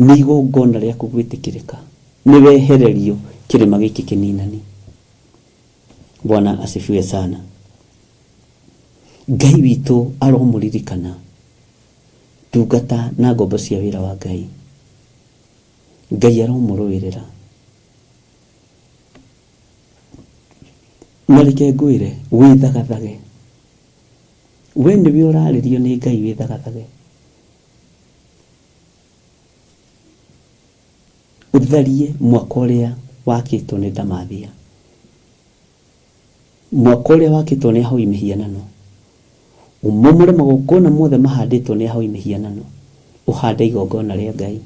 Nĩ igongona rĩaku gwĩtĩkĩrĩka. Nĩ wehererio kĩrĩma gĩkĩ kĩninani. Bwana asifiwe sana. Ngai witũ aromũririkana ndungata na ngombo cia wĩra wa Ngai. Ngai aromũrũĩrĩra. Na reke ngwĩre wĩthagathage. We nĩwe ũrarĩrio nĩ Ngai, wĩthagathage. Ũtharie mwako ũrĩa wakĩtwo nĩ ndamathia, mwako ũrĩa wakĩtwo nĩ ahoi mĩhianano, ũmomore magongona mothe mahandĩtwo nĩ ahoi mĩhianano, ũhande igongona rĩa Ngai.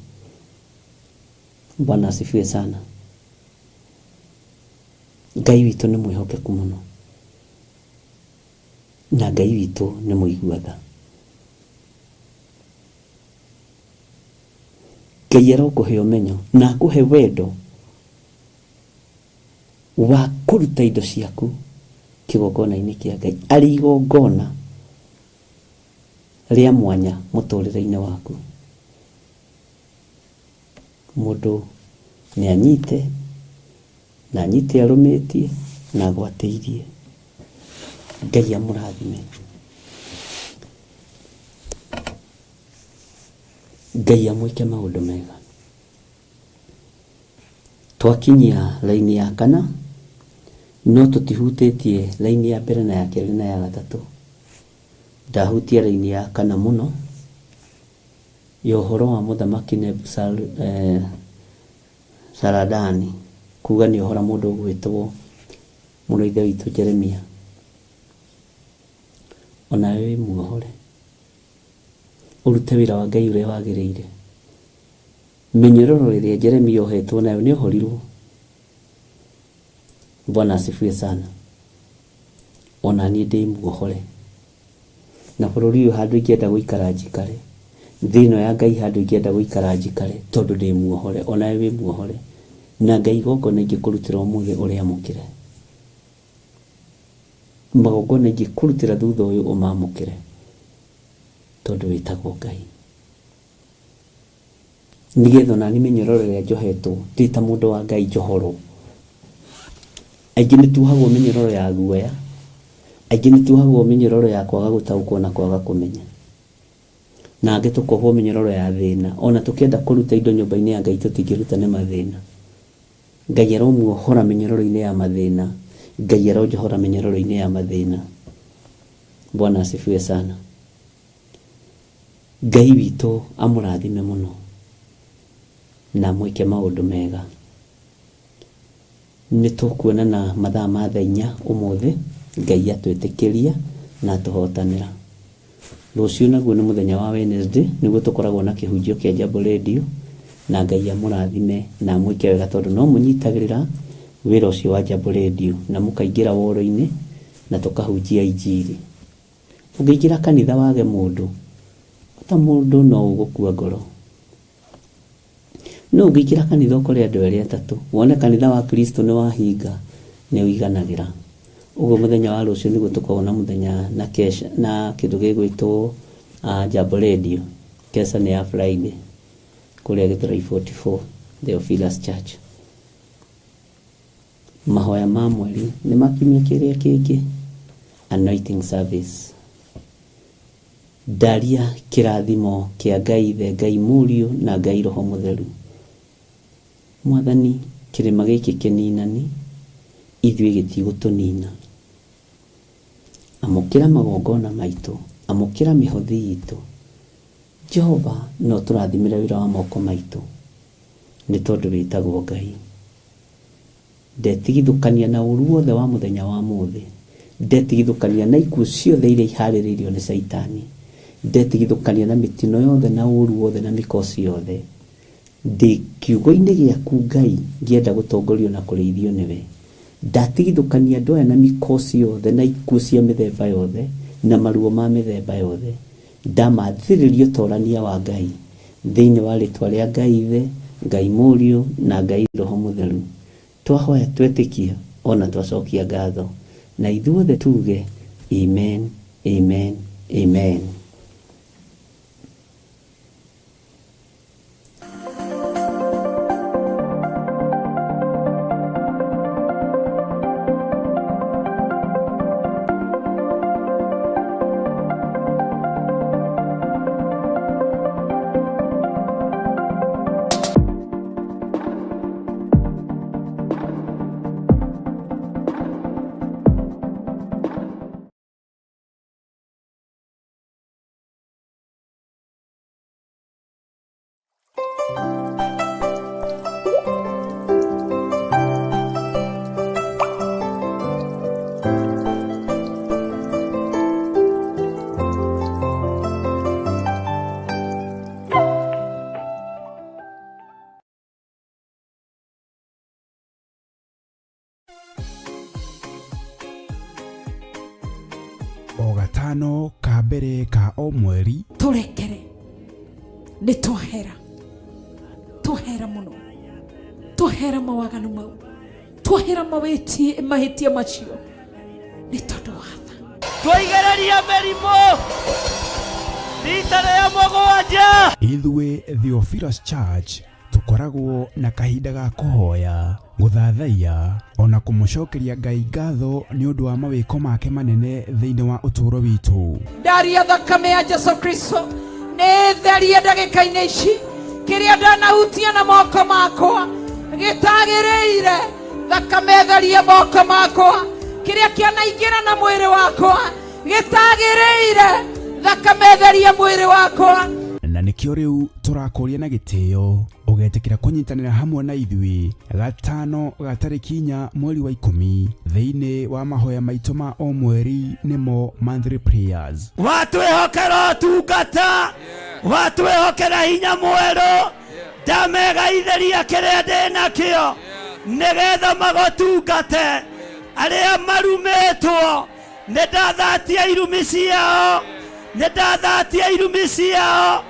Bwana asifiwe sana. Ngai witũ nĩ mwĩhokeku mũno, na Ngai witũ nĩ mũigua tha. Ngai arokũhe ũmenyo na akũhe wendo wa kũruta indo ciaku kĩgongona-inĩ kĩa Ngai arĩ igongona rĩa mwanya mũtũrĩre-inĩ waku. Mũndũ nĩ anyite na anyite arũmĩtie na agwatĩirie. Ngai amũrathime. Ngai amwĩke maũndũ mega. Twakinyia raini ya kana, no tũtihutĩtie raini ya mbere na ya kerĩ na ya gatatũ. Ndahutia raini ya kana mũno ya ũhoro wa mũthamaki Saradani kuga nĩ ũhora mũndũ ũgwĩtwo mũrũ ithe witũ Jeremia. Onawe wĩ muohore, ũrute wĩra wa Ngai ũrĩa wagĩrĩire. Mĩnyororo ĩrĩa Jeremia ohetwo nayo nĩ ohorirwo. Bwana asifiwe sana. Ona niĩ ndĩ muohore, na bũrũri ũyũ handũ ingĩenda gũikara njikare, thĩ ĩno ya Ngai handũ ingĩenda gũikara njikare, tondũ ndĩ muohore. Onawe wĩ muohore, na Ngai igongona ingĩkũrutĩra ũmũthĩ ũrĩamũkĩre, magongona ingĩkũrutĩra thutha ũyũ ũmamũkĩre, tondũ wĩtagwo Ngai. Nĩgetha onani mĩnyororo ĩrĩa njohetwo ndĩ ta mũndũ wa Ngai njohorwo. Aingĩ nĩ tuohagwo mĩnyororo ya guoya, aingĩ nĩ tuohagwo mĩnyororo ya kwaga gũtaũkwo na kwaga kũmenya, na angĩ tũkohwo mĩnyororo ya thĩna. Ona tũkĩenda kũruta indo nyũmba-inĩ ya Ngai tũtingĩruta nĩ mathĩna. Ngai aromuohora mĩnyororo-inĩ ya mathĩna. Ngai aronjohora mĩnyororo-inĩ ya mathĩna. Bwana asifiwe sana. Ngai witũ amũrathime mũno na amwĩke maũndũ mega. Nĩ tũkuonana mathaa ma thaa inya ũmũthĩ, Ngai atwĩtĩkĩria na atũhotanĩra. Rũciũ naguo nĩ mũthenya wa Wednesday, nĩguo tũkoragwo na kĩhunjio kĩa Jambo Radio, na Ngai amũrathime na amwĩke wega, tondũ no mũnyitagĩrĩra wĩra ũcio wa Jambo Radio na mũkaingĩra woro-inĩ na tũkahunjia injiri. Ũngĩingĩra kanitha wage mũndũ, ta mũndũ no ũgũkua ngoro. No ũngĩingĩra kanitha ũkore andũ erĩ atatũ, wone kanitha wa Kristo nĩ wahinga, nĩ ũiganagĩra. Ũguo mũthenya wa rũciũ nĩguo tũkoragwo na mũthenya na kesha na kĩndũ gĩgwĩtwo Jambo Radio. Kesha nĩ ya Friday kũrĩa Gĩthũrai 44 Theophilus Church. Mahoya ma mweri nĩ makiumia kĩrĩa kĩngĩ, anointing service. Ndaria kĩrathimo kĩa Ngai Ithe, Ngai Mũriũ na Ngai Roho Mũtheru. Mwathani, kĩrĩma gĩkĩ kĩninani, ithuĩ gĩtigũtũnina. Amũkĩra magongona maitũ, amũkĩra mĩhothi itũ. Jehova, no tũrathimĩre wĩra wa moko maitũ, nĩ tondũ wĩtagwo Ngai. Ndetigithũkania na ũru wothe wa mũthenya wa mũthĩ. Ndetigithũkania na ikuũ ciothe iria iharĩrĩirio nĩ Caitani. Ndetigithũkania na mĩtino yothe na ũru wothe na mĩkosi yothe. Ndĩ kiugo-inĩ gĩaku Ngai, ngĩenda gũtongorio na kũrĩithio nĩwe. Ndatigithũkania andũ aya na mĩkosi yothe na ikuũ cia mĩthemba yothe na maruo ma mĩthemba yothe. Ndamathĩrĩria ũtorania wa Ngai thĩinĩ wa rĩtwa rĩa Ngai Ithe, Ngai Mũriũ na Ngai Roho Mũtheru. Twahoya twetĩkia ona twacokia ngatho, na ithuothe tuge amen, amen, amen. O gatano ka mbere ka o mweri. Tũrekere, nĩ twahera, twahera mũno, twahera mawaganu mau, twahera mawĩtie mahĩtia macio nĩ tondũ wa tha. Twaigereria mĩrimũ rita rĩa mũgwanja. Ithuĩ Theophilus Church tũkoragwo na kahinda ga kũhoya, gũthathaiya ona kũmũcokeria Ngai ngatho nĩ ũndũ wa mawĩko make manene thĩinĩ wa ũtũũro witũ. Ndaria thakame ya Jesu Kristo nĩ therie ndagĩka-inĩ ici kĩrĩa ndanahutia na moko makwa gĩtagĩrĩire, thakame therie moko makwa, kĩrĩa kĩanaingĩra na mwĩrĩ wakwa gĩtagĩrĩire, thakame therie mwĩrĩ wakwa. Na nĩkĩo rĩu tũrakũria na gĩtĩo ũgetĩkĩra kũnyitanĩra hamwe na ithuĩ gatano ga tarĩki 4 mweri wa 10 thĩinĩ wa mahoya maitũ ma o mweri nĩmo monthly prayers. Watwĩhokera ũtungata, watwĩhokera hinya mwerũ, ndamegaithĩria kĩrĩa ndĩ nakĩo nĩgetha magũtungate. Arĩa marumĩtwo nĩ ndathatia irumi ciao, nĩ ndathatia irumi ciao.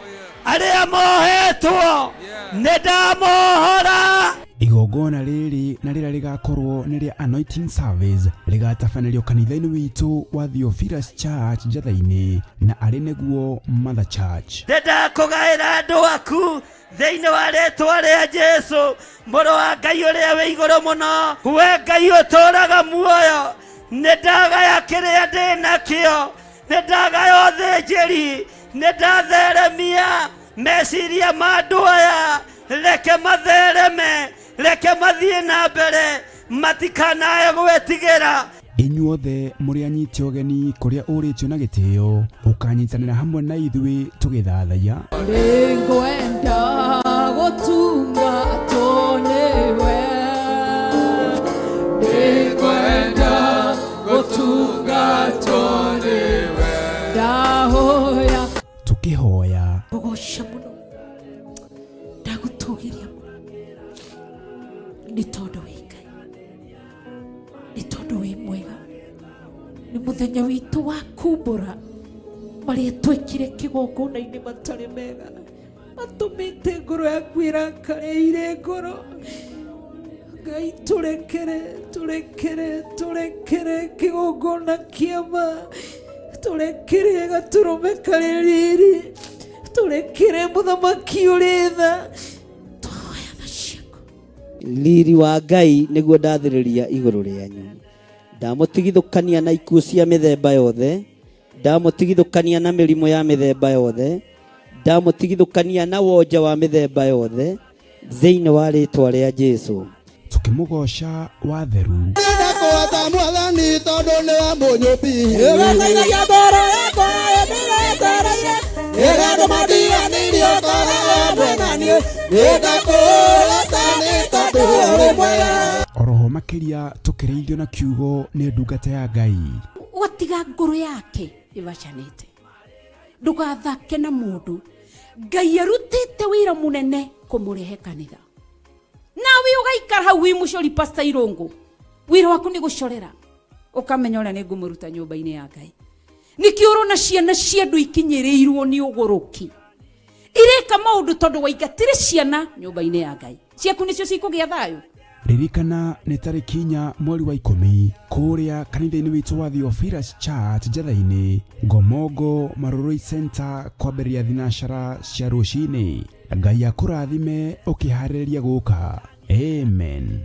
Arĩa mohetwo nĩ ndamohora. Igongona rĩrĩ na rĩrĩa rĩgakorwo nĩ rĩa anointing service rĩgatabanĩrio kanitha-inĩ witũ wa Theophilus Church Njatha-inĩ na arĩ nĩguo Mother Church. Nĩ ndakũgaĩra andũ aku thĩinĩ wa rĩtwa rĩa Jesu mũrũ wa Ngai ũrĩa wĩ igũrũ mũno. We Ngai ũtũũraga muoyo, nĩ ndagaya kĩrĩa ndĩ nakĩo, nĩ ndagaya ũthĩnjĩri, nĩ ndatheremia meciria ma andũ aya, reke mathereme, reke mathiĩ na mbere, matikanae gwĩtigĩra. Inyuothe mũrĩ anyite ũgeni kũrĩa ũrĩtio na gĩtĩo, ũkanyitanĩra hamwe na ithuĩ tũgĩthathaiya. Nĩngwenda gũtungatwo nĩwe, nĩngwenda gũtungatwo nĩwe, ndahoya tũkĩhoya, Ngũgoca mũno, ndagũtũgĩria mũno nĩ tondũ wĩ Ngai, nĩ tondũ wĩ mwega. Nĩ mũthenya witũ wa kumbũra marĩa twekire kĩgongona-inĩ matarĩ mega, matũmĩte ngoro yaku ĩrakare ire ngoro. Ngai tũrekere, tũrekere, tũrekere kĩgongona kĩa ma, tũrekere gatũrũme karĩ riri, tũrekere mũthamaki ũrĩ tha. Twahoya tha ciaku. Riri wa Ngai nĩguo ndathĩrĩria igũrũ rĩanyu. Ndamũtigithũkania na ikuũ cia mĩthemba yothe, ndamũtigithũkania na mĩrimũ ya mĩthemba yothe, ndamũtigithũkania na wonja wa mĩthemba yothe thĩinĩ wa rĩtwa rĩa Jesu. Tũkĩmũgoca watheru. Ndakũhota mwathani tondũ nĩwe mũnyũmbi. Ĩgũteithagia ngoro yakwa ĩndĩretereire, Rĩrĩa andũ matiganĩirie ũkoragwo hamwe na niĩ. Nĩndakũhota nĩ tondũ ũrĩ mwega. Oroho makĩria tũkĩrĩithio na kiugo nĩ ndungata ya Ngai. Ũgatiga ngoro yake ĩbacanĩte, ndũgathake na mũndũ. Ngai arutĩte wĩra mũnene kũmũrehe kanitha, nawe ũgaikara hau wĩ mũcori Pastor Irũngũ, wĩra waku nĩ gũcorera, ũkamenya ũrĩa nĩ ngũmũruta nyũmba-inĩ ya Ngai. Nĩkĩo ũrona ciana cia andũ ikinyĩrĩirwo nĩ ũgũrũki, ireka maũndũ tondũ waingatire ciana nyũmba-inĩ ya Ngai. Ciaku nĩcio cikũgĩa thayũ. Ririkana nĩ tarĩki 4 mweri wa 10 kũrĩa kanitha-inĩ witũ wa Theophilus Church Njatha-inĩ, Ngomongo Marurui Center, kwambĩrĩria thinacara cia rũcinĩ. Ngai akũrathime ũkĩharĩrĩria gũka. Amen.